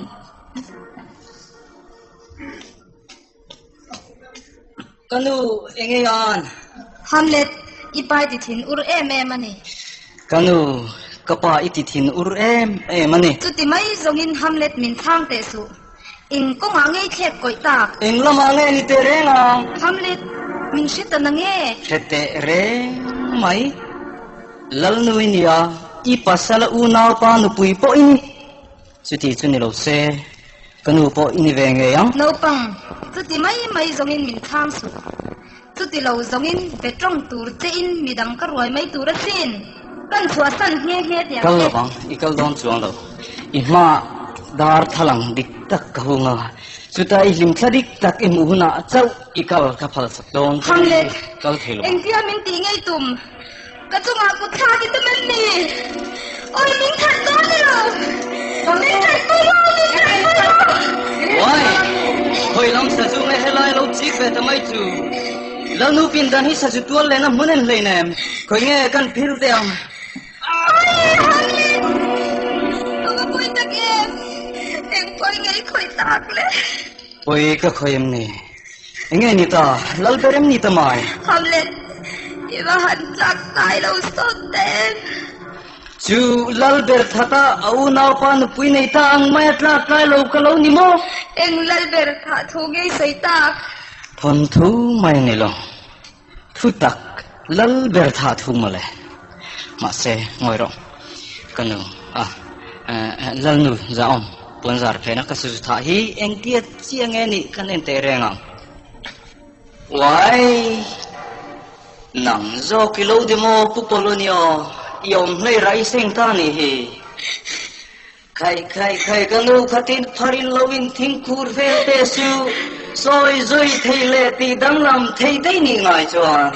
[SPEAKER 3] Ka nu, eng nge an?
[SPEAKER 2] Hamlet, i pa i ti thin ur em em a ni.
[SPEAKER 3] Ka nu, ka pa i ti thin ur em em a ni.
[SPEAKER 2] Chuti mai zawngin Hamlet min chhang teh suh. Eng kawngah ngei thlek kawih tak?
[SPEAKER 3] Eng lamah nge ni teh reng ang?
[SPEAKER 2] Hamlet, min hre ta na nge?
[SPEAKER 3] Hre teh reng mai. Lalnu i nia, i pasal a unaupa nupui pawh i ni. Chuti chu ni lo se. Ka nu pawh i ni ve ngei ang.
[SPEAKER 2] Naupang, chuti mai mai zawngin min chhang suh. Chuti lo zawngin be tawng tur chein midang ka ruai mai tur asin. Kan chhuahsan nghe nghe tih ang
[SPEAKER 3] Kal
[SPEAKER 2] che.
[SPEAKER 3] lovang, i kal dawn chuang lo. I hmaah dar thalang dik tak ka hung a, chutah i hlim thla dik tak i hmuh hunah chauh i kal ka phalsak dawn che.
[SPEAKER 2] Hamlet,
[SPEAKER 3] Kal thei lovang.
[SPEAKER 2] Engtia min tih ngei tum? Ka chungah kut thlak i tum em ni? Awi min that dawn ni lo! Min that pui lo! Min that pui lo!
[SPEAKER 3] Uai! Khawi lam sazu nge helai lo chik ve ta mai chu? Lalnu pindan hi sazu tual lehna hmun en hlein em? Khawi nge kan phil teh ang?
[SPEAKER 2] Awi! Hamlet! Ka va pawi tak em? Eng pawi nge i khawih tak le?
[SPEAKER 3] Pawi ka khawih em ni? Enge ni ta? Lal ber em ni ta mai?
[SPEAKER 2] Hamlet, i va han tlak tlai lo sawt ta em?
[SPEAKER 3] Chu lal ber thata a unaupa nupui nei ta ang mai a tlak tlai lo ka lo ni maw?
[SPEAKER 2] Eng lal ber thah thu ngei sawi tak?
[SPEAKER 3] Thawnthu mai a ni lo. Thu tak lal ber thah thu mawle. Mahse, ngawi rawh. Ka nu, a, Lalnu Zahawm puanzar phena ka suzu thah hi engtia chiang nge nih kan en teh reng ang. Uai! Nang zawk i lo di maw Pu Polonio, i awm hlei rah i seng ta nih hi. Khai khai khai ka nu khatin pharin lo in thingkhur vel te su sawi zui thei leh tih danglam thei daih nih ngai chuan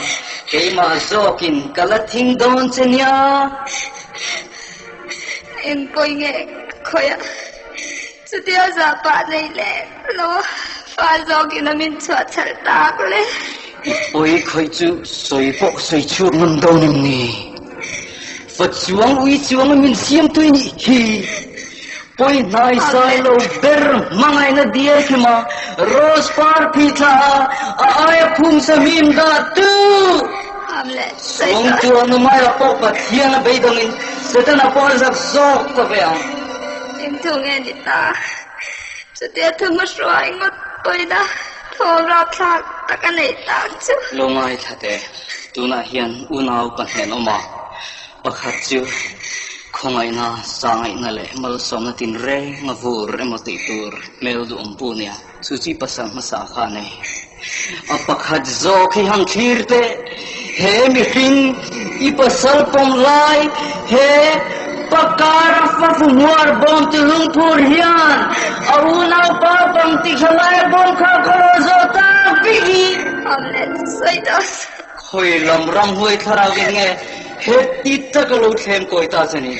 [SPEAKER 3] keimah zawkin ka la thing dawn che nia.
[SPEAKER 2] Eng pawi nge ka khawih a, chutia zah pah nei leh lo fa zawkin a min chhuah chhalh tak le.
[SPEAKER 3] I pawi khawih chu sawi pawh sawi chhuak ngam dawn em ni? Fa chuang ui chuang a min siam tui nih hi. Pawi hnai sai lo ber hmangaihna diar khim a, rose par phi thla a, a aia phum sa hmim dah tu! Suang tuah nu mai ah pawh Pathian a beidawngin Setana pawh a zak zawk ta ve ang.
[SPEAKER 2] Engthu nge ni ta? Chutia thu hmahruai ngawt pawina thawm rapthlak tak a neih tak chu.
[SPEAKER 3] Lo ngaithla teh. Tunah hian unau ka hnen awm a, pakhat chu khawngaihna, sangaihna leh malsawmna tinreng a vur emaw tih tur hmel duhawm pu nia, chu chi pasal hmasa kha a nei. A pakhat zawk hi han thlir teh, he mihring i pasal pawm lai he pakar a fafu hmuar bawm tu lungphur hian a unaupa bang ti thla lai a bawm kha ka lo zawh tak vek hi. Khawi lam ramhuai thlarau in nge heti taka lo thlem kawi ta che ni?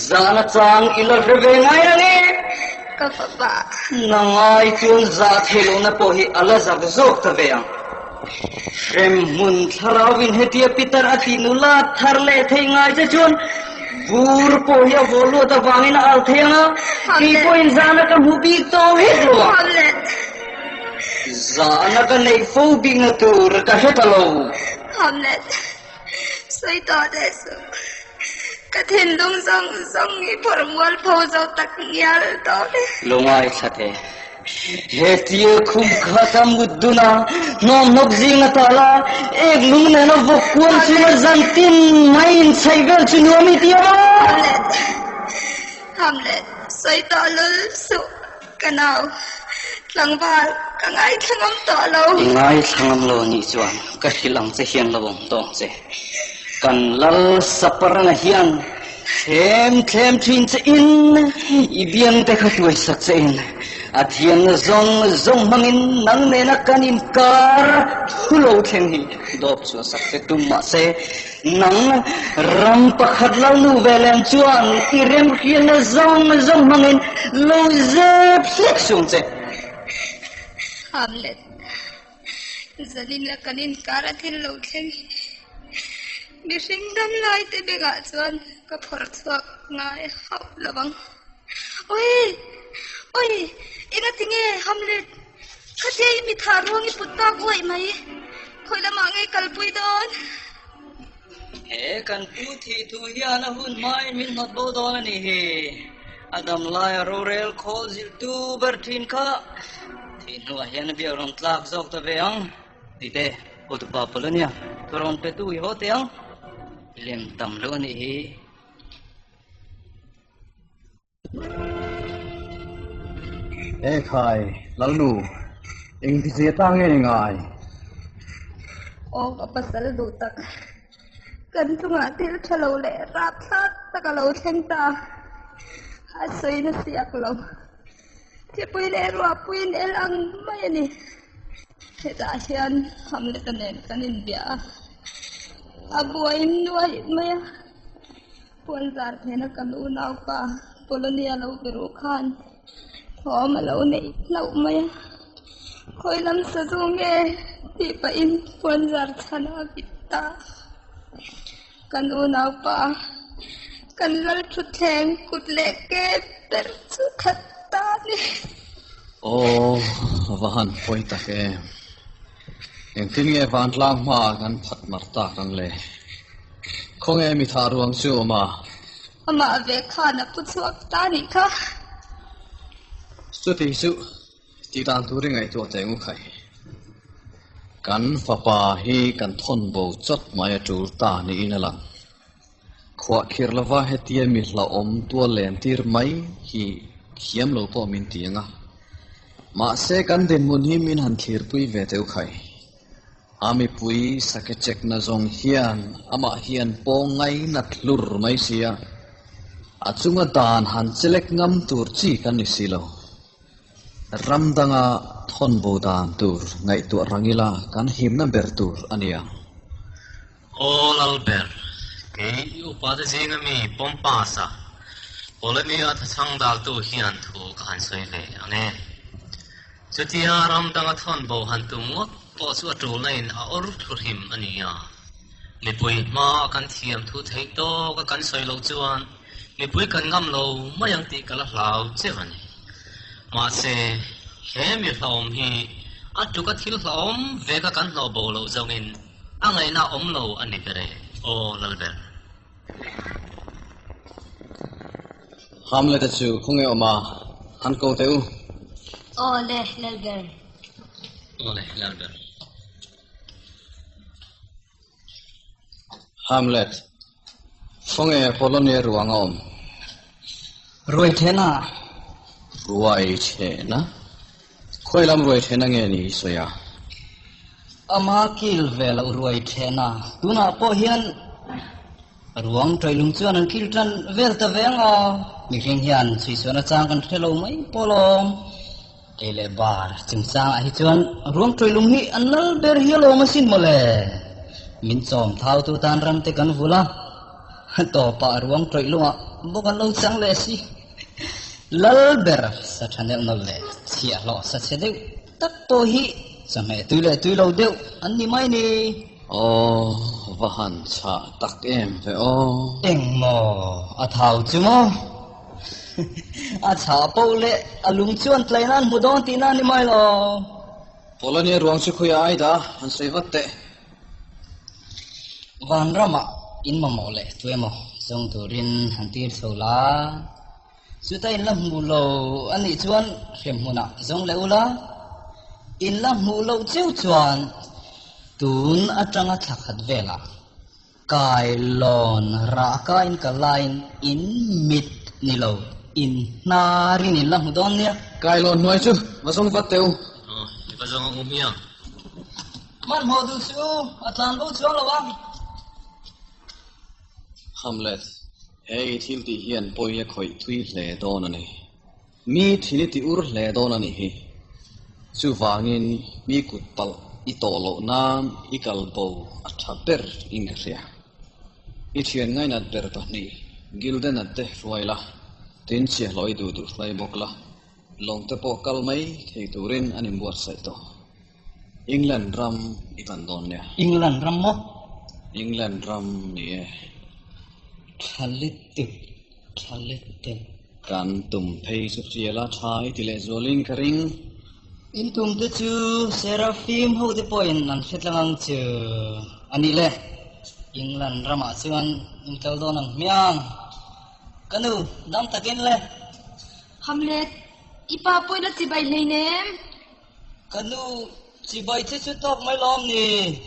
[SPEAKER 3] Zahna chang i la hre ve ngai ang e.
[SPEAKER 2] Ka fapa.
[SPEAKER 3] Na ngai chuan zah theih lohna pawh hi a la zak zawk ta ve ang. Hremhmun thlarau in hetia Peter a tih nula thar leh theih ngai che chuan bur pawh hi a vaw luat avangin a al thei ang a, kei pawhin zahna ka hmu bik tawh hek lo ang. Zahna ka neih fo bikna tur ka hre ta lo.
[SPEAKER 2] Hamlet, sawi tawh teh suh. Ka thinlung zawng zawng i phawrh mual pho zo tak ngial tawh e.
[SPEAKER 3] Lo ngaithla teh. He tia khum khat a mut dun a, hnawmhnawk zing a tal a, ek lung nena vawk kuam chunga zan tin mai inchhaih vel chu nuam i ti a maw?
[SPEAKER 2] Hamlet, Hamlet, sawi tawh lul suh. Ka nau, tlangval, ka ngaithla ngam tawh lo.
[SPEAKER 3] I ngaithla ngam lo anih chuan ka hrilh ang che hian lo awm tawh ang che. Kan lal Saparanga hian thlem thlem thin che in i biang te kha tuai sak che in a thiamna zawng zawng hmangin nang nena kan inkar thu lo thleng hi dawp chhuah sak che tum mahse Nang ram pakhat lo nu ve lem chuan i remhriatna zawng zawng hmangin lo zep hlek sung che.
[SPEAKER 2] Hamlet, Zanin la kan inkar a thil lo thleng hi mihring dam lai te bengah chuan ka phawrh chhuak ngai hauh lo ang. Oi! Oi! Engati nge Hamlet? Khatia i mitha ruang i put tak uaih mai. Khawi lamah nge kalpui dawn?
[SPEAKER 3] He kan pu thih thu hian a hun hmain min hnawt bo dawn a nih hi. A dam laia rorel khawl zilhtu ber thin kha thih hnuah hian a biak rawn tlak zawk ta ve ang. Tite, Hotupa Polonia, thurawn petu i haw teh ang. I lem tam lo a nih hi.
[SPEAKER 6] Ekhai, Lalnu, engtizia ta nge ni ngai?
[SPEAKER 2] Aw ka pasal duh tak, kan chungah thil tha lo leh rapthlak tak a lo thleng ta, a sawi na siak lo. Thipui leh ruahpuiin el ang mai a ni. Hetah hian Hamlet-a nen kan inbia a, a buaiin nuai mai a. Puanzar thena kan unaupa Polonia lo biru khan thawm a lo neih hlauh mai a. Khawi lam sazu nge tih pahin puanzar chhan a vit ta. Kan unaupa kan lal thutthleng kut leh ke ber chu that ta a ni.
[SPEAKER 6] Aw, va han pawi tak em. Engtin nge vantlang hmaah kan phat mar tak ang le? Khawnge mi thah ruang chu awm a?
[SPEAKER 2] Amah ve khan a pu chhuak ta nih kha.
[SPEAKER 6] Chuti chu tih dan tur i ngaihtuah teh ngu khai. Kan fapa hi kan thawn bo chawt mai a tul ta niin a lang. Khuah khir lova hetia mi hlauhawm tual len tir mai hi thiam lo pawh min ti ang a. Mahse kan dinhmun hi min han thlirpui ve teh u khai. A mipui sake chekna zawng hian amah hian pawng ngainat hlur mai sia, a chunga dan han chelek ngam tur chi kan ni si lo. Ram danga thawn bo dan tur ngaihtuah rang ila kan himna ber tur a ni ang.
[SPEAKER 7] Aw Lalber, kei i upate zinga mi Pompasa, Polonia thachhang daltu hian thu ka han sawi ve ang e. Chutia ram danga thawn bo han tum ngawt pawh chu a tulna in a awr thlu hrim a ni a. Mipui hma a kan thiam thu theih tawk a kan sawi loh chuan mipui kan ngam lo mai ang tih ka la hlau cheu a ni. Mahse, he mi hlauhawm hi a tuk a thil hlauhawm vek a kan hlawh bo loh zawngin a ngaihna awm lo a ni ber e, aw Lalber.
[SPEAKER 6] Hamlet-a chu khawnge awm a, han ko teh u.
[SPEAKER 2] Aw le, Lalber.
[SPEAKER 7] Aw le, Lalber.
[SPEAKER 6] Hamlet, khawnge Polonia ruang a awm?
[SPEAKER 4] Ruai thena.
[SPEAKER 6] Ruai thena? Khawi lam ruai thena nge ni i sawi a?
[SPEAKER 3] Ama kil ve loh ruai thena. Tunah pawh hian ruang ṭailung chuan an kil ṭan vel ta ve ang a. Mihring hian chhuihsuan achang kan hre lo mai pawh lawm. Ei leh bar chungchangah hi chuan ruang ṭailung hi an lal ber hi alawm asin mawle. Min chawm thau tu tan ram te kan vul a, tawpah ruang ṭailungah bawk an lo chang leh si. Lal ber sa ṭha neuh nawlh leh chhiahhlawh sa chhe deuh tak pawh hi chawhmeh tui leh tui lo deuh an ni mai ni.
[SPEAKER 6] Aw, va han chhah tak em ve aw.
[SPEAKER 3] Engmaw a thau chu maw? A chhah poh leh a lung chuan tlaina an hmu dawn tihna a ni mai lo.
[SPEAKER 6] Polonia ruang chu khawiah ai dah han sawi vat teh.
[SPEAKER 3] Vanramah in mamawh leh tu emaw zawng turin han tir chho la, chuta in la hmuh lo a nih chuan hremhmunah zawng leh ula, in la hmuh loh cheu chuan tun atanga thla khat velah Kailawn rahka in ka lain in mit ni lo, in hnarin in la hmu dawn nia.
[SPEAKER 6] Kailawn hnuai chu va zawng vat teh u.
[SPEAKER 7] Aw, i va zawng ang u hmiang.
[SPEAKER 3] Hmanhmawh duh suh u, a tlan bo chuang lo ang.
[SPEAKER 6] Hamlet, he i thil tih hian pawi a khawih thui hle dawn a ni. Mi thin i ti ur hle dawn a nih hi. Chuvangin mi kut palh i tawh loh nan i kal bo a tha ber in ka hria. I thian ngainat ber pahnih Gilden-a te hruai la, tin chhiahhlawh i duh duh hruai bawk la, lawng te pawh kal mai thei turin an inbuatsaih tawh. England ram i pan dawn nia.
[SPEAKER 3] England ram maw?
[SPEAKER 6] England ram ni e.
[SPEAKER 3] Tha lutuk, tha lutuk.
[SPEAKER 6] Kan tum phei chu hrial a tha i ti leh zualin ka ring.
[SPEAKER 3] In tum te chu Seraphim ho te pawhin an hre tlang ang chu a nih le. England ramah chuan in kal dawn ang hmiang. Ka nu, dam takin le.
[SPEAKER 2] Hamlet, i pa pawhin a chibai hleinem.
[SPEAKER 3] Ka nu, chibai che chu tawk mai lawm ni?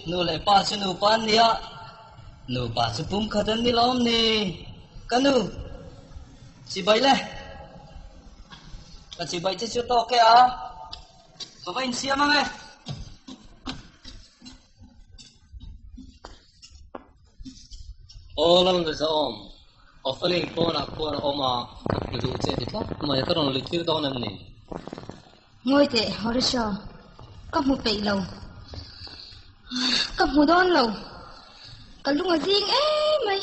[SPEAKER 3] Nu leh pa chu nupa an nia, nupa chu pum khat an ni lawm ni? Ka nu, chibai le.
[SPEAKER 4] Ka chibai che chu tawk e a. Ka va insiam ang e.
[SPEAKER 7] Aw Lalngaihzawm, Ofelin pawnah khuan a awm a, ka hmu duh che ti tlat mai, ka rawn luih tir dawn em ni?
[SPEAKER 2] Ngawi teh Horatio, ka hmu peih lo. Ka hmu dawn lo. Ka lung a zing em mai.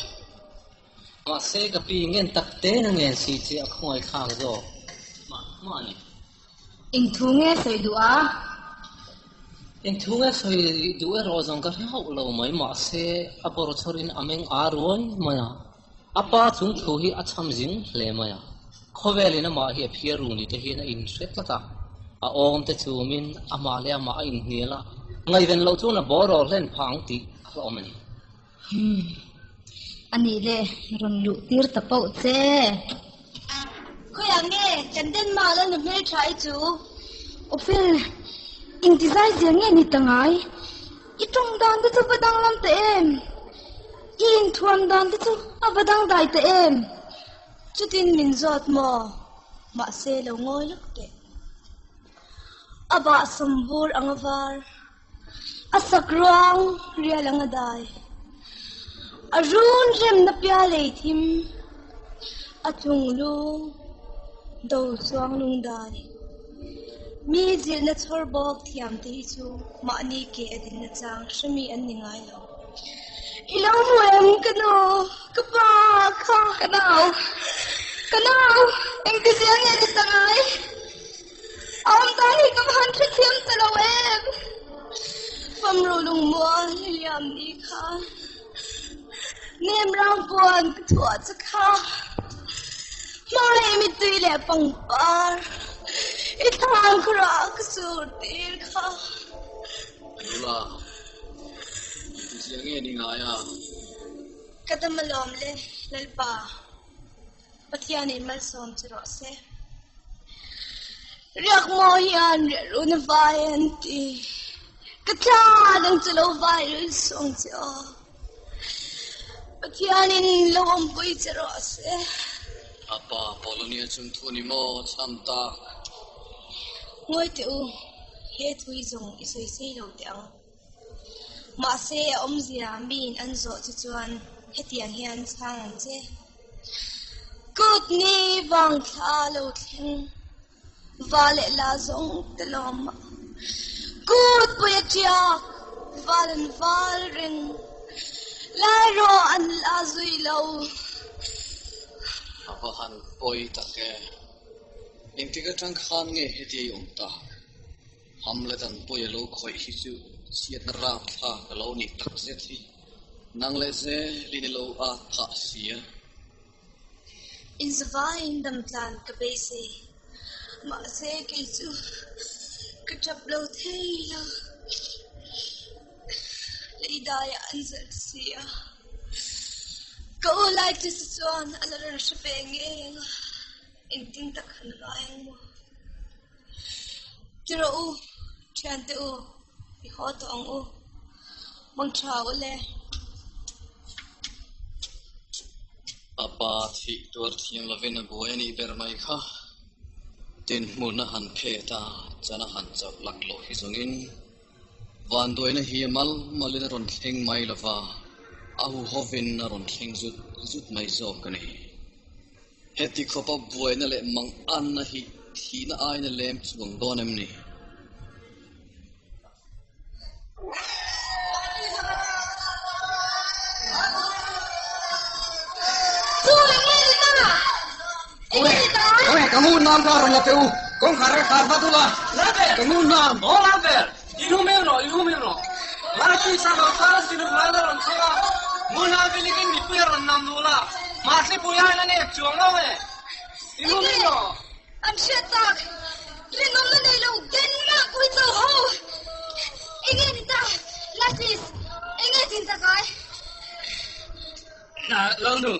[SPEAKER 7] Mahse ka pi ngen tak te na ngen si che a khawngaih thlak zawk mah mah a ni.
[SPEAKER 2] Eng thu nge sawi duh a?
[SPEAKER 7] Eng thu nge sawi duh erawh zawng ka hre hauh lo mai mahse a bawr chhawrin a meng ar ruai mai a. A pa chung thu hi a cham zing hle mai a. Khawvelin amah hi a phiar ru ni te hian a inhre tlat a. A awm te chumin amah leh amah a inhnial a, ngaihven loh chuan a bawraw hlen phah ang tih a hlawm a ni.
[SPEAKER 2] Umm. A nih le, rawn luh tir ta pauh che. Khawiah nge kan Denmark la nu hmeltha i chu? Awfel, engti zai zia nge ni ta ngai? I tawng dan te chu va danglam ta em? I inthuam dan te chu a va dangdai ta em?
[SPEAKER 8] Chutin min zawt maw? Mahse lo ngawi lawk teh. A bah sawmvur ang a var. A sak ruang rial ang a dai. A run remna pia lei thim. A chung lu do chuang lung dai. Mi zilhna chhawr bawk thiam te hi chu mahni ke a dinna chang hremi an ni ngai lo. I lo hmu em ka nu, ka pa kha.
[SPEAKER 2] Ka nau, ka nau, engtizia nge ni ta ngai? A awm dan hi ka va han hrethiam ta lo em?
[SPEAKER 8] Famru lungmual i liam ni kha nem rang puan ka thuah che kha hmai mittui leh pangpar i thlan khurah ka sur tir kha.
[SPEAKER 6] Nula, engtizia nge ni ngai a?
[SPEAKER 8] Ka dam alawm le, Lalpa. Pathianin malsawm che rawh se. Riak maw hian riah run a vai an ti. Ka thla dang chu lo vai rul sawng che aw. Pathianin lo awmpui che rawh se.
[SPEAKER 6] A pa Polonia chung thu ni maw chham tak.
[SPEAKER 8] Ngawi teh u, he thu hi zawng i sawi sei lo teh ang. Mahse, a awmzia miin an zawh chu chuan hetiang hian chhang ang che. Kut ni vang thla lo thleng va leh la zawng te lawm a. Kut pui a tiak val an val reng lai rawh an la zui lo.
[SPEAKER 6] A va han pawi tak e. Engtik atang khan nge heti a i awm tak? Hamlet an pawi a lo khawih hi chu chhiatna rap thlak a lo nih tak zet hi. Nang leh zelin i lo at phah si a.
[SPEAKER 8] Inzavaiin damtlan ka beisei. Mahse kei chu ka tap lo thei lo. Leidaiah an zalh si a. Ka u Laitisa chuan a la rawn hre ve ngei ang a, engtin tak han vai ang maw? Ti rawh u, thiante u, i haw tawh ang u. Hmang tha u le.
[SPEAKER 6] A pa thih tuar thiam lovin a buai a nih ber mai kha. Tin hmun a han phet a, chan a han chauh lak loh hi zawngin vanduaina hi a mal malin a rawn thleng mai lova, a huhovin a rawn thleng zut zut mai zawk a ni. Heti khawpa buaina leh mang anna hi thihna aina lem chuang dawn em ni?
[SPEAKER 4] Ka ngun nam ka rawn la teh u, kawngkhar ka khar vat ula, ka ngun nam.
[SPEAKER 9] Aw Lalber, i hum em rawh, i hum em rawh. Laipuii sa lo khan sinuk lal a rawn thleng a, ngun nam vilikin mipui a rawn nam dul a, mahse pui aiin a nep chuang lo e. I hum em rawh.
[SPEAKER 8] An hriat tak, rinawmna nei lo Denmark pui cho ho. Enge ni ta, Latis, enge chin tak ai?
[SPEAKER 4] Na, Lalnu,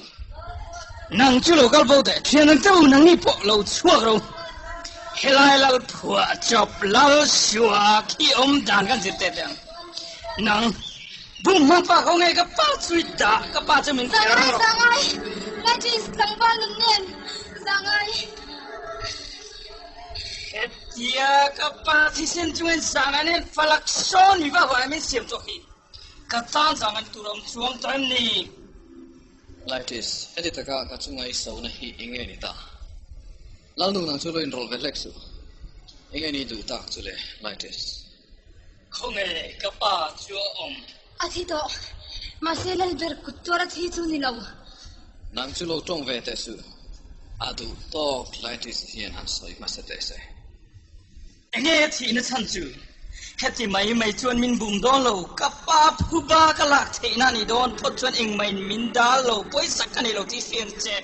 [SPEAKER 4] nang chu lo kal bo teh, thian ang che u, nangni pawh lo chhuak ro. Helai lal phuah chawp lal sua khi awm dan kan zir teh teh ang. Nang, bum hmang pa ko nge ka pa chu i dah, ka pa chu min kher
[SPEAKER 8] Zangai,
[SPEAKER 4] rawh.
[SPEAKER 8] zangai, Latis tlangval nun nen, zangai.
[SPEAKER 4] Hetia ka pa thisen chungin zang an en falak sawn mi va huai min siam chawk hi ka tan zang an tur a awm chuang tawh em ni?
[SPEAKER 1] Laitis, heti taka ka chunga i sona hi eng nge ni ta? Lalnu nang chu lo inrawlh ve hlek suh. Eng nge ni duh tak chu le, Laitis?
[SPEAKER 4] Khawnge ka pa chu a awm?
[SPEAKER 8] A thi tawh. Mahse Lalber kut tuar a thi chu ni lo.
[SPEAKER 1] Nang chu lo tawng ve teh suh. A duh tawk Laitis hian han sawi hmasa teh se.
[SPEAKER 4] Enge a thihna chhan chu? Heti mai mai chuan min bum dawn lo. Ka pa phuba ka lak theihna a nih dawn phawt chuan engmahin min dal lo, pawisa ka nei lo tih hriat che.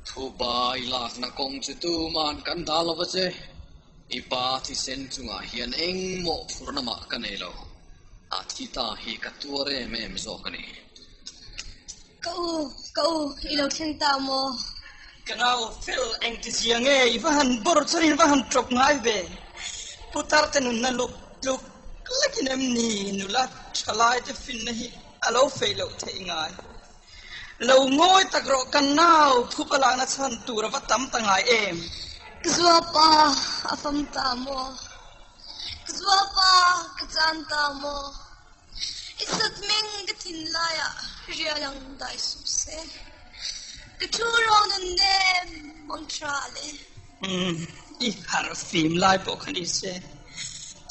[SPEAKER 1] Phuba i lakna kawng chu tuman kan dal lo va che. I pa thisen chungah hian engmawh phurna mah ka nei lo. A thi ta hi ka tuar em em zawk a ni.
[SPEAKER 8] Ka u, ka u, i lo thleng ta maw?
[SPEAKER 4] Ka nau fel engti zia nge i va han bawr chuan in va han ṭawp ngai ve. Putar te nunna luk tluk lekin em ni nula ṭhalai te finna hi a lo fei loh theih ngai. Lo ngawi tak rawh ka nau phup a lakna chhan tur a va tam ta ngai em?
[SPEAKER 8] Ka zuapa a fam ta maw? Ka zuapa ka chan ta maw? I sat meng ka thinlaiah rial ang dai suh se. Ka thu rawng nun nem mang tha le.
[SPEAKER 4] Umm, i harh fim lai pawh kha ni se.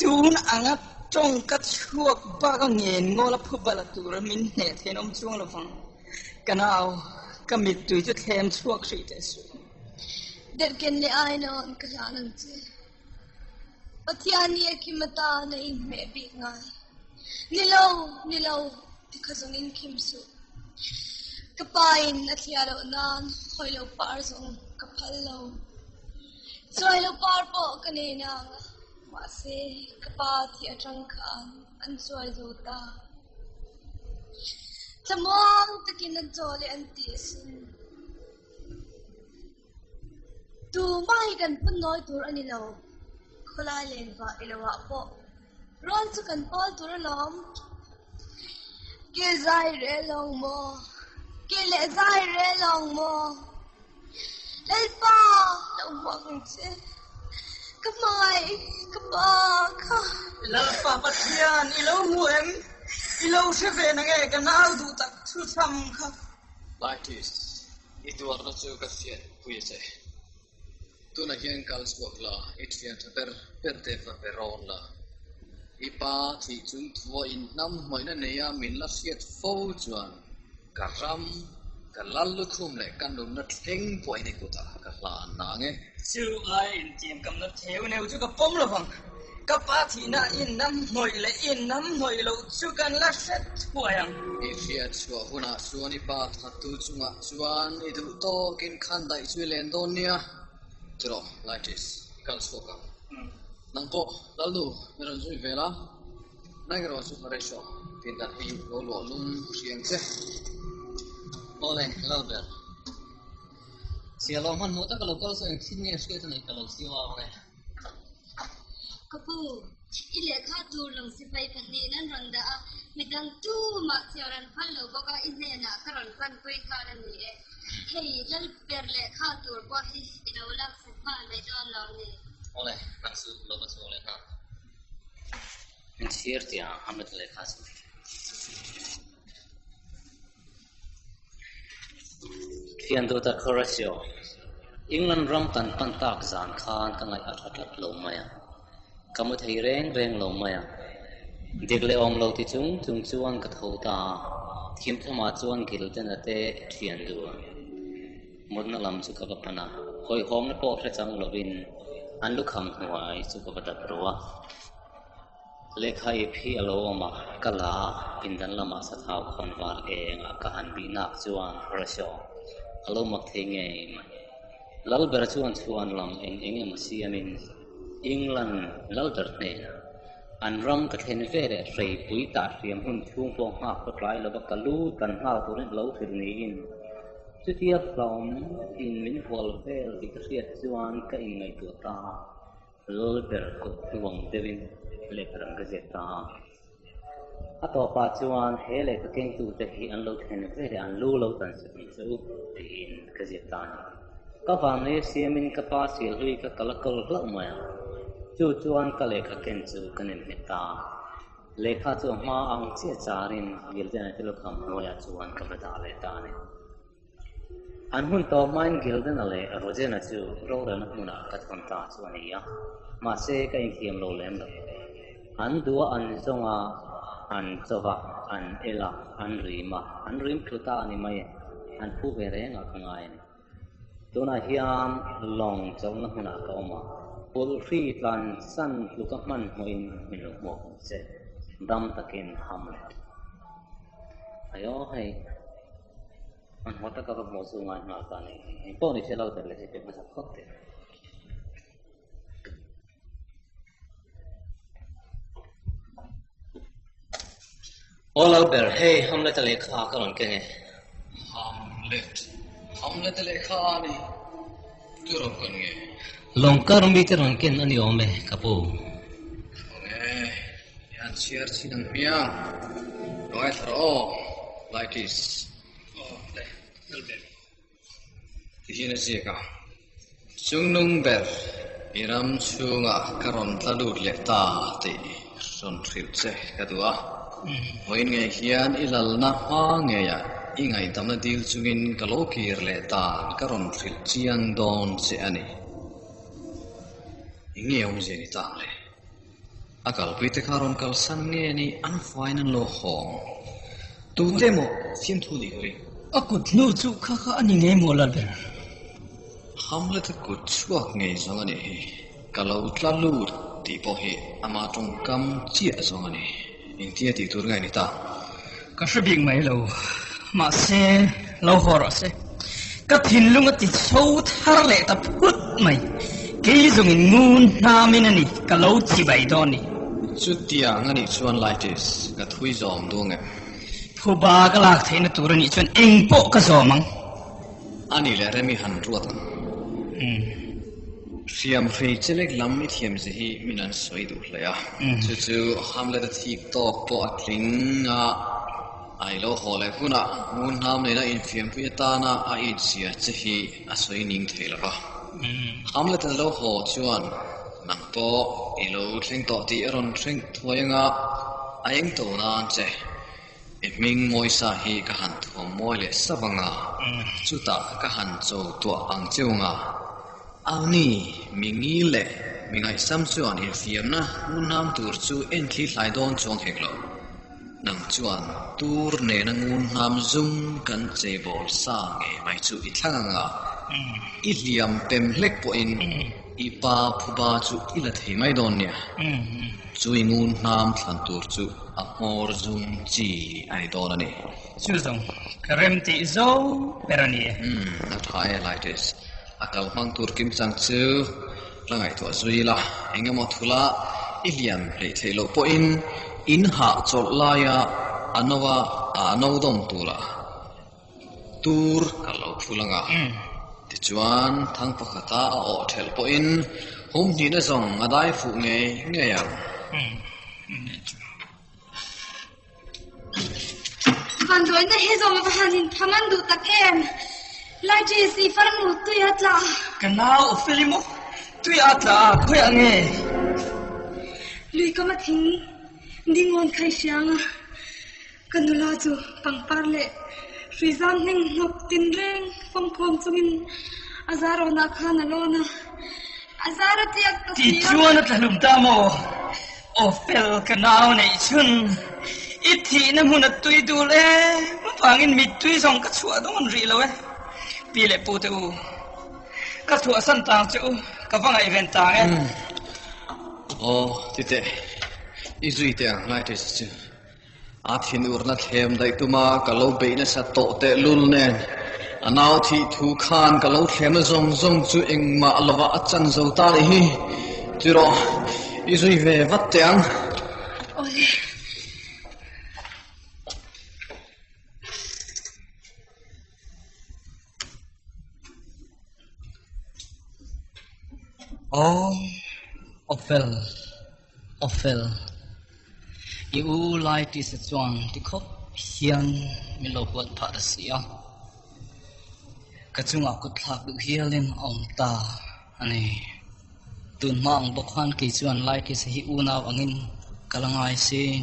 [SPEAKER 4] Tun anga tawng ka chhuak bak a ngen ngawl a phu bala tura min hneh thein awm chuang lo vang. Ka nau, ka mittui chu thlem chhuak hrih teh suh.
[SPEAKER 8] Derhken leh ainawn ka hlan ang che. Pathian hi a khim atan a inhmeh bik ngai. Ni lo, ni lo, ti kha zawng in khim suh. Ka pa in a thliah loh nan hawi lo par zawng ka phal lo. Chuai lo par pawh ka nei nang a, mahse ka pa thih atang khan an chuai zo ta. Thlamuang takin an chaw leh an ti asin. Tumah hi kan phun nawi tur a ni lo. Khawlai len vah i lo ah pawh rawn chu kan pawl tur alawm. Ke zai reh lawng maw? Ke leh zai reh lawng maw? Lalpa, lo hmuak ang che. Ka hmangaih, ka pa kha.
[SPEAKER 4] Lalpa Pathian, i lo hmu em? I lo hre ve na nge ka nau duh tak thu chham kha?
[SPEAKER 1] Laitis, I tuarna chu ka hriat pui a che. Tunah hian kal chhuak la, i thian tha ber ber te va pe rawn la. I pa thih chung thua in hnam hmawihna neia min la hriat fo chuan ka ram, ka lal lukhum leh ka nunna thleng pawh in i kutah ka hla an na ang e.
[SPEAKER 4] Chu lai intiamkamna theu neu chu ka pawm lo vang. Ka pa thihna in nam hnawih leh in nam hnawih loh chu kan la hret thuai ang.
[SPEAKER 1] I hriat chhuah hunah chuan i pa thattu chungah chuan i duh tawkin khan daih chu i len dawn nia. Tiraw, Laitis, i kal chhuak ang. Nang pawh, Lalnu, i rawn zui vel a, nang erawh chu Horatio, pindan hi lo luah lum hriang che.
[SPEAKER 3] Awle, Lalber. Chhia lo hmanhmawh taka lo kal chu eng thil nge hriat a neih ka lo siam ang e.
[SPEAKER 8] Ka pu, i lehkha tur lawng sipai pahnihin an rawn dah a, midang tumah chhiar an phal lo bawk a, i hnenah ka rawn panpui nghal a ni e. Hei, Lalber lehkha tur pawh hi i lo laksak nghal mai dawn lo ni.
[SPEAKER 3] Awle, nang chu lo va chhuak leh nghal. Min chhiar tia Hamlet lehkha chu. Thian duh tak Horatio, England ram kan pan tak zan khan ka ngaih a tha tlat lo mai a, ka mu thei reng reng lo mai a. Dik leh awm lo ti chung chung chuan ka tho ta a, thim thamah chuan Gilden-a te thian duh mutna lam chu ka va pan a, hawihhawmna pawh hre chang lovin an lukham hnuai chu ka va dap ro a. Lehkha ip hi a lo awm a, ka la a, pindan lamah sathau khawn var engah ka han bih nak chuan Horatio a lo mak thei ngei mai. Lalber chuan chhuan lam eng eng emaw siamin England Lalber hnenah an ram ka thlen ve leh hreipui tah hriam hun chhung pawh nghak khaw tlai lova ka lu tan nghal turin a lo hrilh niin chutia hlawm in min hual vel tih ka hriat chuan ka inngaihtuah ta a. Lalber kut hnuang deuhin lehkha rang ka ziak ta a. A tawpah chuan he lehkha kengtute hi an lo thlen ve leh an lu lo tan sak ang che u tiin ka ziak ta a ni. Ka vanlei a siamin ka pa sialhlui ka kal a kawl hlauh mai a. Chu chuan ka lehkha ken chu ka nem nghet ta. Lehkha chu a hma ang chiah charin Gilden-a te lukham hnuaiah chuan ka va dah leh ta a ni. An hun tawh hmain Gilden-a leh Rogen-a chu rorelna hmunah ka thawn ta chu a ni a, mahse ka inthiam lo lem lo. An duh a an zawng a, an chaw va, an el a, an rim a, an rim thlu ta a ni mai e, an phu ve rengah ka ngai a ni. Tunah hian lawng chawlhna hmunah ka awm a, pulhri tlan san tluka hmanhmawhin min lo hmuak ang che, dam takin Hamlet. Ayo hei, hmanhmawh taka va hmuh chu ngai nghal ta a ni. Engpawh ni se lo tel leh si pe hmasa phawt teh. Aw Lalber, hei Hamlet-a lehkha ka rawn keng e.
[SPEAKER 6] Hamlet, Hamlet-a lehkha a ni. Tu rawn ken nge?
[SPEAKER 7] Lawngkar mite rawn ken a ni awm e, ka pu.
[SPEAKER 6] Awm e, i han chhiar chin ang hmiang. Lo ngaithla rawh aw, Laitis.
[SPEAKER 4] Aw le, Lalber.
[SPEAKER 6] Tihian a ziak a, Chungnung ber i ram chhungah ka rawn tla lut leh ta tih rawn hrilh che ka duh a. Vawiin ngei hian i lalna hma ngeiah i ngaihdamna dil chungin ka lo kir leh dan ka rawn hrilh chiang dawn che a ni. Eng nge awmzia ni tang le? A kalpuite kha rawn kalsan nge ni an fain an lo hawng. Tute maw fiamthu ni ka ring.
[SPEAKER 4] A kut hnu chu kha kha a ni ngei maw Lalber?
[SPEAKER 6] Hamlet a kut chhuak ngei zawng a nih hi. Ka lo tla lut tih pawh hi ama tawngkam chiah zawng a ni. Engtia tih tur nge ni ta?
[SPEAKER 4] Ka hre bik mai lo. Mahse, lo haw rawh se. Ka thinlung a ti chho thar leh ta phut mai. Kei zawngin ngun hnamin a ni, ka lo chibai dawn ni.
[SPEAKER 6] Chutiang a nih chuan Laitis, ka thui zawm duang em?
[SPEAKER 4] Phuba ka lak theihna tur a nih chuan eng pawh ka zawm ang.
[SPEAKER 6] A nih leh Remi han ruat ang. Hriam hrei chelek lam i thiam ze hi min an sawi duh hle a. Chu chu Hamlet a thik tawk pawh a tling a, a i lo haw leh hunah ngun hnam nena infiampui atana a inzia che hi a sawi ning thei lo va. Hamlet a lo haw chuan nang pawh i lo thleng tawh tih a rawn thleng thuai anga a eng to nan che. I hming Mawisa hi ka han thuam mawi leh sap anga, chutah ka han cho tuah ang cheu anga. Auni, mi ngil leh mi ngaihsam chuan infiamna ngunhnam tur chu en thli hlai dawn chuang hek lo. Nang chuan tur nena ngunhnam zum kan cheibawl sa ngei mai chu i thlang anga, i hliam pem hlek pawhin i pa phuba chu i la thei mai dawn nia. Chu i ngunhnam thlan tur chu a hmawr zum chi a ni dawn a ni.
[SPEAKER 4] Chu zawng ka rem tih zo ber a ni e.
[SPEAKER 6] Umm, a tha e Laitis. A kal hmang tur kim chang chu la ngaihtuah zui la, eng emaw thula i hliam hleih theih loh pawhin in hah chawlh laia a no a a no dawm tura tur ka lo phul ang a. Tichuan thang pakhata a awh thelh pawhin hum hnihna zawng a dai fuh ngei ngei ang.
[SPEAKER 8] Vanduaina hi zawng va han inpham an duh tak em? Laijis, i farnu tui a tla.
[SPEAKER 4] Ka nau Opheli maw? Tui a tla a, khawiah nge?
[SPEAKER 8] Lui kam a thing dingawn khai hriang a, ka nula chu pangpar leh hrui zam hming hnawk tinreng fawmkhawm chungin a zar awnah khan a lawn a. A zar a tiak ta si a.
[SPEAKER 4] Tichuan a tla hlum ta maw? Aw fel ka nau neih chhun, i thihna hmun a tui dul em avangin mittui zawng ka chhuah dawn rih lo e. Pi leh pu te u, ka chhuahsan tang che u, ka va ngaihven tang e.
[SPEAKER 6] Aw ti teh, i zui teh ang Laitesa chu. A thinurna thlem daih tuma ka lo beih nasa tawh tehlul nen, a nau thih thu khan ka lo thlemna zawng zawng chu engmah lovah a chan zo ta nih hi. Ti rawh, i zui ve vat teh ang.
[SPEAKER 8] Awle.
[SPEAKER 3] Aw, Awfel, Awfel, i u lai tisa chuan ti khawp hian min lo huat phah ta si a, ka chungah kut thlak duh hialin a awm ta a ni. Tun hma ang bawk khan kei chuan Laikisa hi unau angin ka la ngai sin.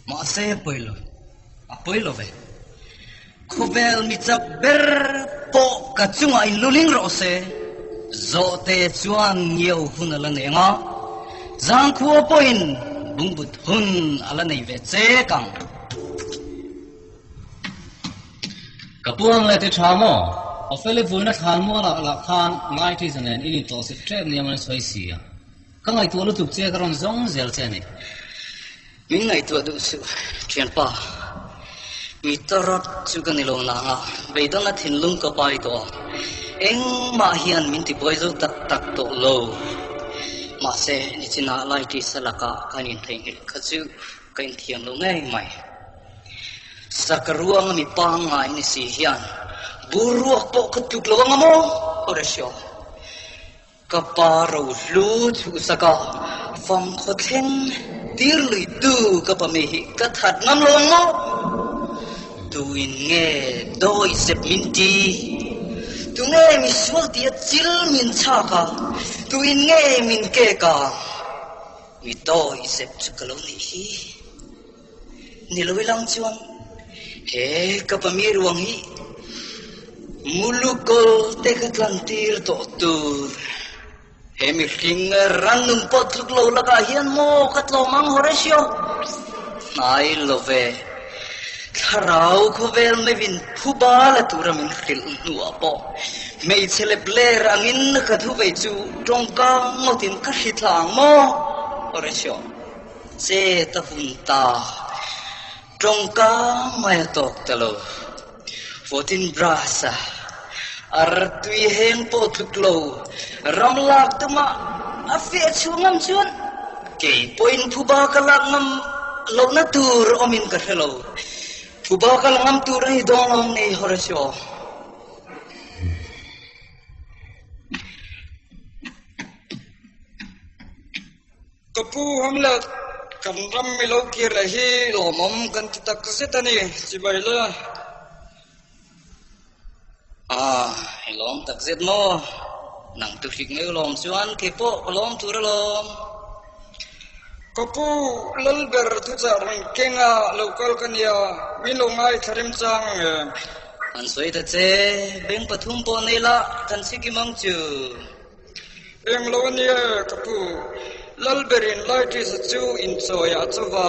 [SPEAKER 3] Mahse a pawi lo, a pawi lo ve. Khawvel mi chak ber pawh ka chungah in luling rawh se. Zawhte chuan ngiau hun a la nei ang a, zangkhua pawhin bungbut hun a la nei ve chek ang.
[SPEAKER 7] Ka pu ang leh ti tha maw? Opheli vuina thlan mualah lah khan Laitisa nen in intawhsit tep nia man sawi si a. Ka ngaihtuah lutuk che ka rawn zawng zel che a ni.
[SPEAKER 3] Min ngaihtuah duh suh, thianpa. Mi tarat chu ka ni lo nang a, beidawna thinlung ka pai tawh a. Engmah hian min tibuai zo tak tak tawh lo. Mahse, nichinah Laitisa lakah kan intheihnghilh kha chu ka inthiam lo ngei mai. Sakaruanga mi pangngai ni si hian boruak pawh ka tluk lo anga maw? Horatio, ka pa rohlu chhuhsak a, fangkhaw thleng tir lui tu ka pa mi hi ka that ngam lo ang maw? Tuin nge dawi zep min ti? Tunge misual tia chil min chhak a? Tuin nge min kek a? Mi dawi zep chu ka lo nih hi. Ni lo ilang chuan he ka pami ruang hi Mulukol te ka tlan tir tawh tur. He mihring rannung pawh tluk lo lakah hian maw ka tlawm ang Horatio? Hnai lo ve. Thlarau khawvel meuhin phuba la tura min hrilh hnuah pawh hmeichhe lep ler angin ka thu vei chu tawngka ngawtin ka hri thla ang maw Horatio? Che ta hun ta, tawngka mai a tawk ta lo. Votin brass a ar tui heng pawh tluk lo, ram lak tuma a fiah chhuah ngam chuan kei pawhin phuba ka lak ngam lohna tur awmin ka hre lo. Phuba ka la ngam tur a ni dawn lo ni Horatio.
[SPEAKER 4] Ka pu Hamlet, kan ram i lo kir leh hi lawmawm kan ti tak zet a ni, chibai le.
[SPEAKER 3] Ah, i lawm tak zet maw? Nang tu hrik mai u lawm chuan kei pawh ka lawm tur alawm.
[SPEAKER 4] Ka pu, Lalber thuchah rawn kenga lo kal ka nia, min lo ngaithla remchang ang e.
[SPEAKER 3] An sawi ta che, beng pathum pawh nei la, kan chhikim ang chu.
[SPEAKER 4] Eng lo a nia ka pu. Lalberin Laitisa chu inchawiah a chauva,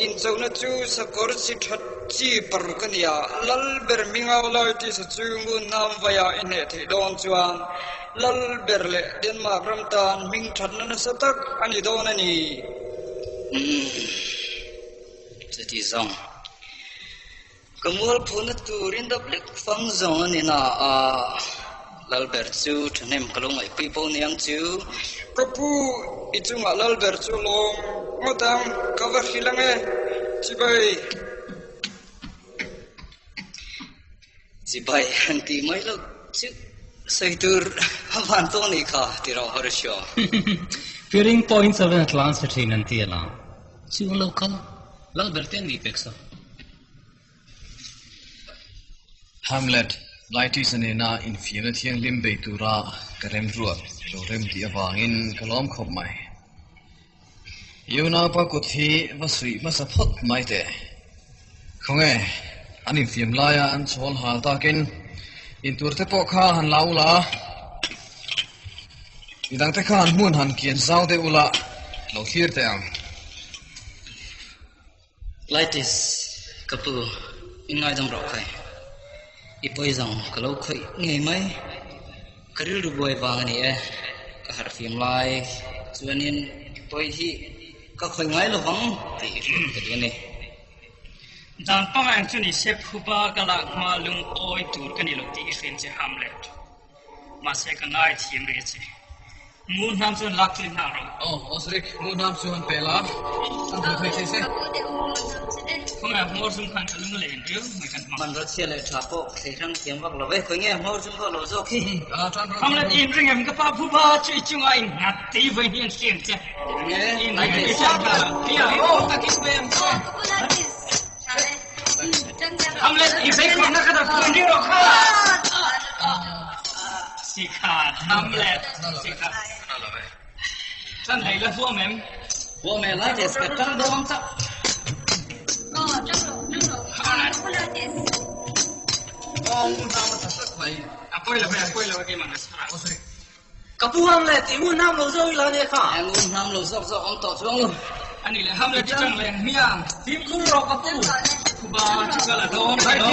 [SPEAKER 4] inchauhna chu sakawr chi that chi paruk a nia. Lalber hmingau Laitisa chu ngun hnam vaiah i hneh theih dawn chuan Lalber leh Denmark ram tan hming thatna nasa tak a ni dawn a ni.
[SPEAKER 3] Umm, chuti zawng. Ka mualphuna turin dap lek fang zawng a ni na a, Lalber chu thahnem ka lo ngaihpui bo niang chu.
[SPEAKER 4] Ka pu, i chungah Lalber chu lawm ngawt ang, ka va hrilh ang e, chibai.
[SPEAKER 3] Chibai han tih mai loh chu sawi tur a van tawh nih kha ti rawh Horatio.
[SPEAKER 7] Fearing points of an tlan sa thin an ti a la. Chu lo kal Lalber te an nih pek sa.
[SPEAKER 1] Hamlet, Laitisa nena infiamna thianghlim bei tura ka remruat lo rem tih avangin ka lawm khawp mai. I unaupa kut hi va suih hmasa phawt mai teh. Khawnge, an infiam laia an chawl hal takin intur te pawh kha han la ula, midangte khan hmun han kian zau deuh ula lo thlir teh ang.
[SPEAKER 3] Laitis, ka pu, in ngaidam rawh khai. I pawi zawng ka lo khawih ngei mai. Ka rilru buai vang a ni e. Ka harhfim lai chuanin i pawi hi ka khawih ngai lo vang tih i hriat ka duh a ni.
[SPEAKER 9] Dan pangang chu ni se phuba ka lak hma lungawi tur ka ni lo tih i hriat che Hamlet. Mahse ka ngai thiam rih a che. Ngun hnam chuan lak tir nghal rawh.
[SPEAKER 1] Aw, Osric, ngun hnam chu an pe la, an hmu thei thei se.
[SPEAKER 9] Khawngaih hmawr zum khan ka lung a len riau mai kan hmang.
[SPEAKER 3] Hmanraw chhia leh tha pawh thlei hrang thiam vak lo e, khawi nge hmawr zum pawh lo zawk hi.
[SPEAKER 9] Hamlet in ring em ka pa phuba chu i chungah in nghat tei vawi hnih an hriam che. In ring em Hamlet i bei khawhna ka dah phuan ring rawh kha.
[SPEAKER 4] Sikhat Hamlet sikhat. Chan hei la huam em?
[SPEAKER 3] Huam e Laertes ka tang dawn chauh.
[SPEAKER 8] Aw tang rawh tang rawh tang rawh Laertes.
[SPEAKER 9] Aw ngun hnam a tha tlat mai.
[SPEAKER 4] A pawi lo ve a pawi lo e keimah ka chhar ang.
[SPEAKER 9] Ka pu Hamlet i ngun hnam lo zawk ila nia kha.
[SPEAKER 3] Ngun hnam lo zawk zawk awm tawh chuang lo.
[SPEAKER 4] A nih leh Hamlet i tang leh hmiang. Fimkhur rawh ka pu. Khuba chu ka la dawn ta lo.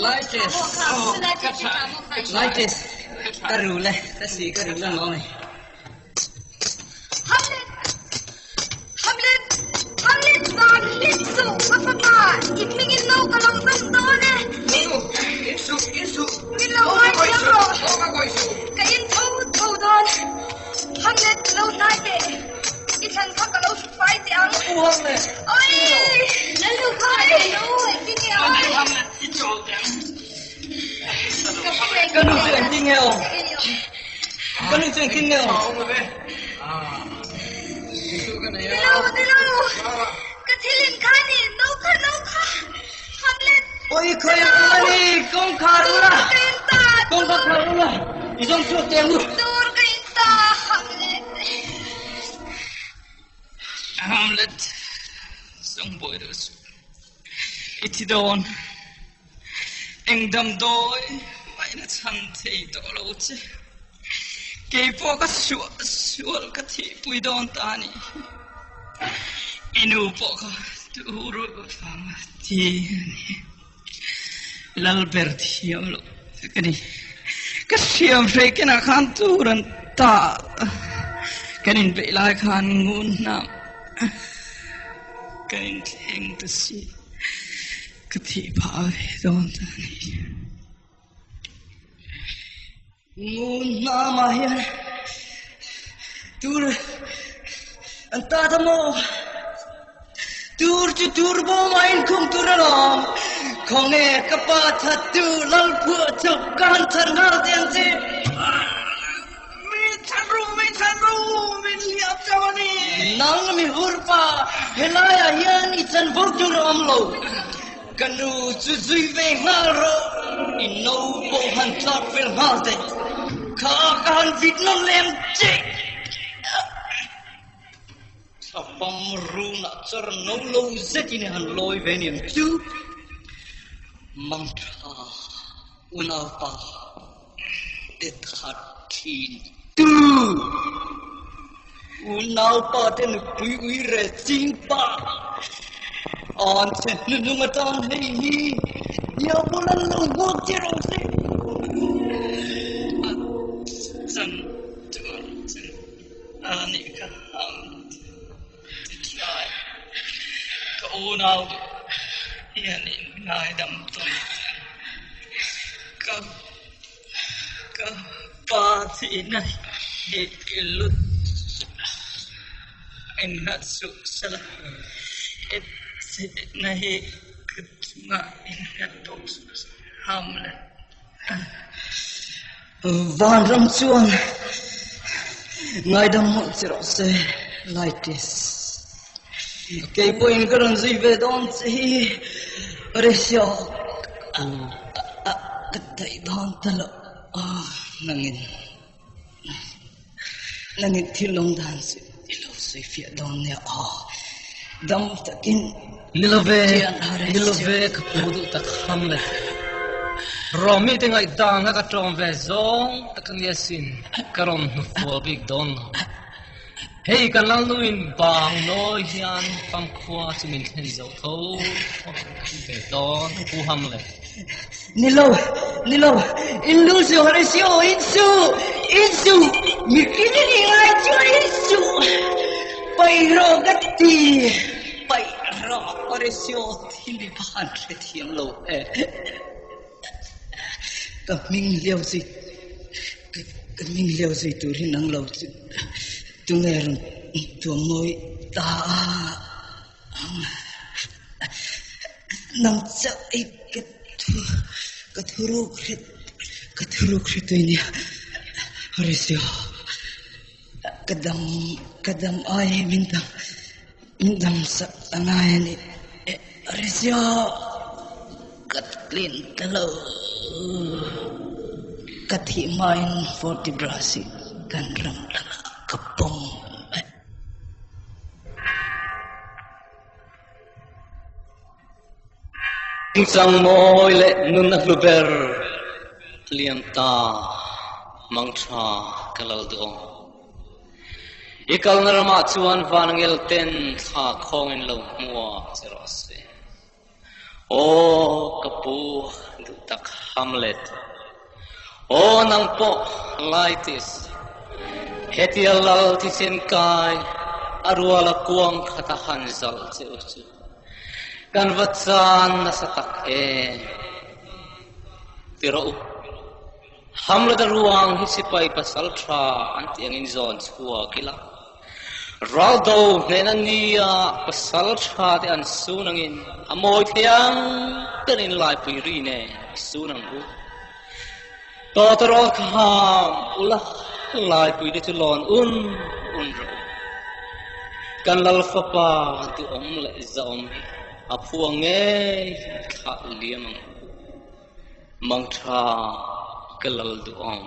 [SPEAKER 3] Laertes Laertes ka ru le ka si ka ru le maw ni.
[SPEAKER 8] Hamlet! Hamlet! Hamlet van hlim suh ka fapa i hmingin no ka lo dawm dawn e.
[SPEAKER 9] Nunu, in suh, in suh.
[SPEAKER 8] Min lo ngaithiam rawh. Ka in tho tho dawn. Hamlet lo hnai teh. I thlan kha ka lo hru fai teh ang.
[SPEAKER 9] U Hamlet!
[SPEAKER 8] Oi! Lalnu kha a ni lo, engtin nge a awm?
[SPEAKER 4] Hamlet, i chawl teh ang.
[SPEAKER 3] Ka nu chu engtin nge awm? Ka nu chu engtin nge awm?
[SPEAKER 8] Nilo, nilo! Ka thil in kha ni, no kha, no kha! Hamlet!
[SPEAKER 3] Oi khawi ang a ni, kawngkhar ula! Kawngka khar ula, i zawng chhuak teh ang u!
[SPEAKER 8] Tur ka in ta, Hamlet!
[SPEAKER 4] Hamlet, zawng buai deuh suh. I thi dawn. Eng damdawi mahin a chhan thei tawh lo che. Kei pawh ka suah sual ka thihpui dawn ta a nih hi. I nu pawh kha tur vanga thi a ni. Lalber thiam loh ka ni. Ka hriam hrei kenah khan tur an ta. Kan inbeih lai khan ngun hnam kan inthleng ta si. Ka thih phah ve dawn ta a ni.
[SPEAKER 3] Ngun hnamah hian tur an ta ta maw? Tur chu tur bawmah inkhung tur alawm. Khawnge ka pa thattu Lalphuah chu ka han chhan nghal teh ang che.
[SPEAKER 4] Min chhan ru, min chhan ru, min hliam chauh a ni.
[SPEAKER 3] Nang mi hurpa, helaiah hian i chanvo tur a awm lo. Ka nu chu zui ve nghal rawh, i no pawh han tlak fel nghal teh. Kha ka han vit nawn leh ang che. Thlapam runah char no lo zetin i han lawi ve niang chu. Mangtha unaupa te that thin tu. Unaupa te nupui ui reh ching pa. An che hnuhnung atang hei hi diabol an lo hmuak che rawh se.
[SPEAKER 4] A chan tur chu a nih kha ang ti thlai. Ka unau duh hian in ngaidam tawn che. Ka ka pa thihna hi i lut engngah suh sela i thihna hi ka chungah innghat bawk suh se Hamlet.
[SPEAKER 3] Vanram chuan ngaidam mawlh che rawh se Laertes. Kei pawhin ka rawn zui ve dawn che hi Horatio ka daih dawn ta lo nangin nangin thil awm dan chu i lo sawi fiah dawn nia aw dam takin
[SPEAKER 9] Ni lo ve, ni lo ve ka pu duh tak Hamlet. Rawmi te ngaihdan kha ka tawm ve zawng tak a nia sin ka rawn hnufual bik dawn lo. Hei kan Lalnuin bang nawi hian famkhua chu min thlen zo tho tho ve dawn Pu Hamlet.
[SPEAKER 3] Ni lo, ni lo, in lu su Horatio, in su, in su, mi kin in i ngai chuan in su, paih rawh ka ti, paih rawh Horatio thil i va han hrethiam lo e. Ka hming liau zui, ka hming liau zui tur hi nang lo chu tunge rawn tuam mawi ta a? Nang chauh i ka thu, ka thuruk hre, ka thuruk hre tui nia Horatio. Ka dam, ka dam ai hi min dam, min dam sak a ngai a ni Horatio. Ka tlin ta lo. Ka thih hmain Fortibras hi kan ram lakah ka pawm e.
[SPEAKER 9] Chang mawi leh nun a hlu ber liam ta mangtha ka lal duh awm. I kalna ramah chuan vanangel ten thla khawngin lo hmuak che rawh se. Aw ka pu duh tak Hamlet. Aw nang pawh Laetis. Hetia lal thisen kai a ruala kuang khat a han zalh che u chu kan va chan nasa tak em? Ti rawh u. Hamlet a ruang hi sipai pasal tha an tih angin zawn chhuak ila. Raldo hnena nia pasal tha te an sun angin a mawi thei ang kan inlaipui ri nen sun ang u. Tawtawrawl kha ham ula laipui te chu lawn un un rawh u. Kan lal fapa duhawm leh zahawm hi a phua ngei thlah liam ang u. Mangtha ka lal duhawm.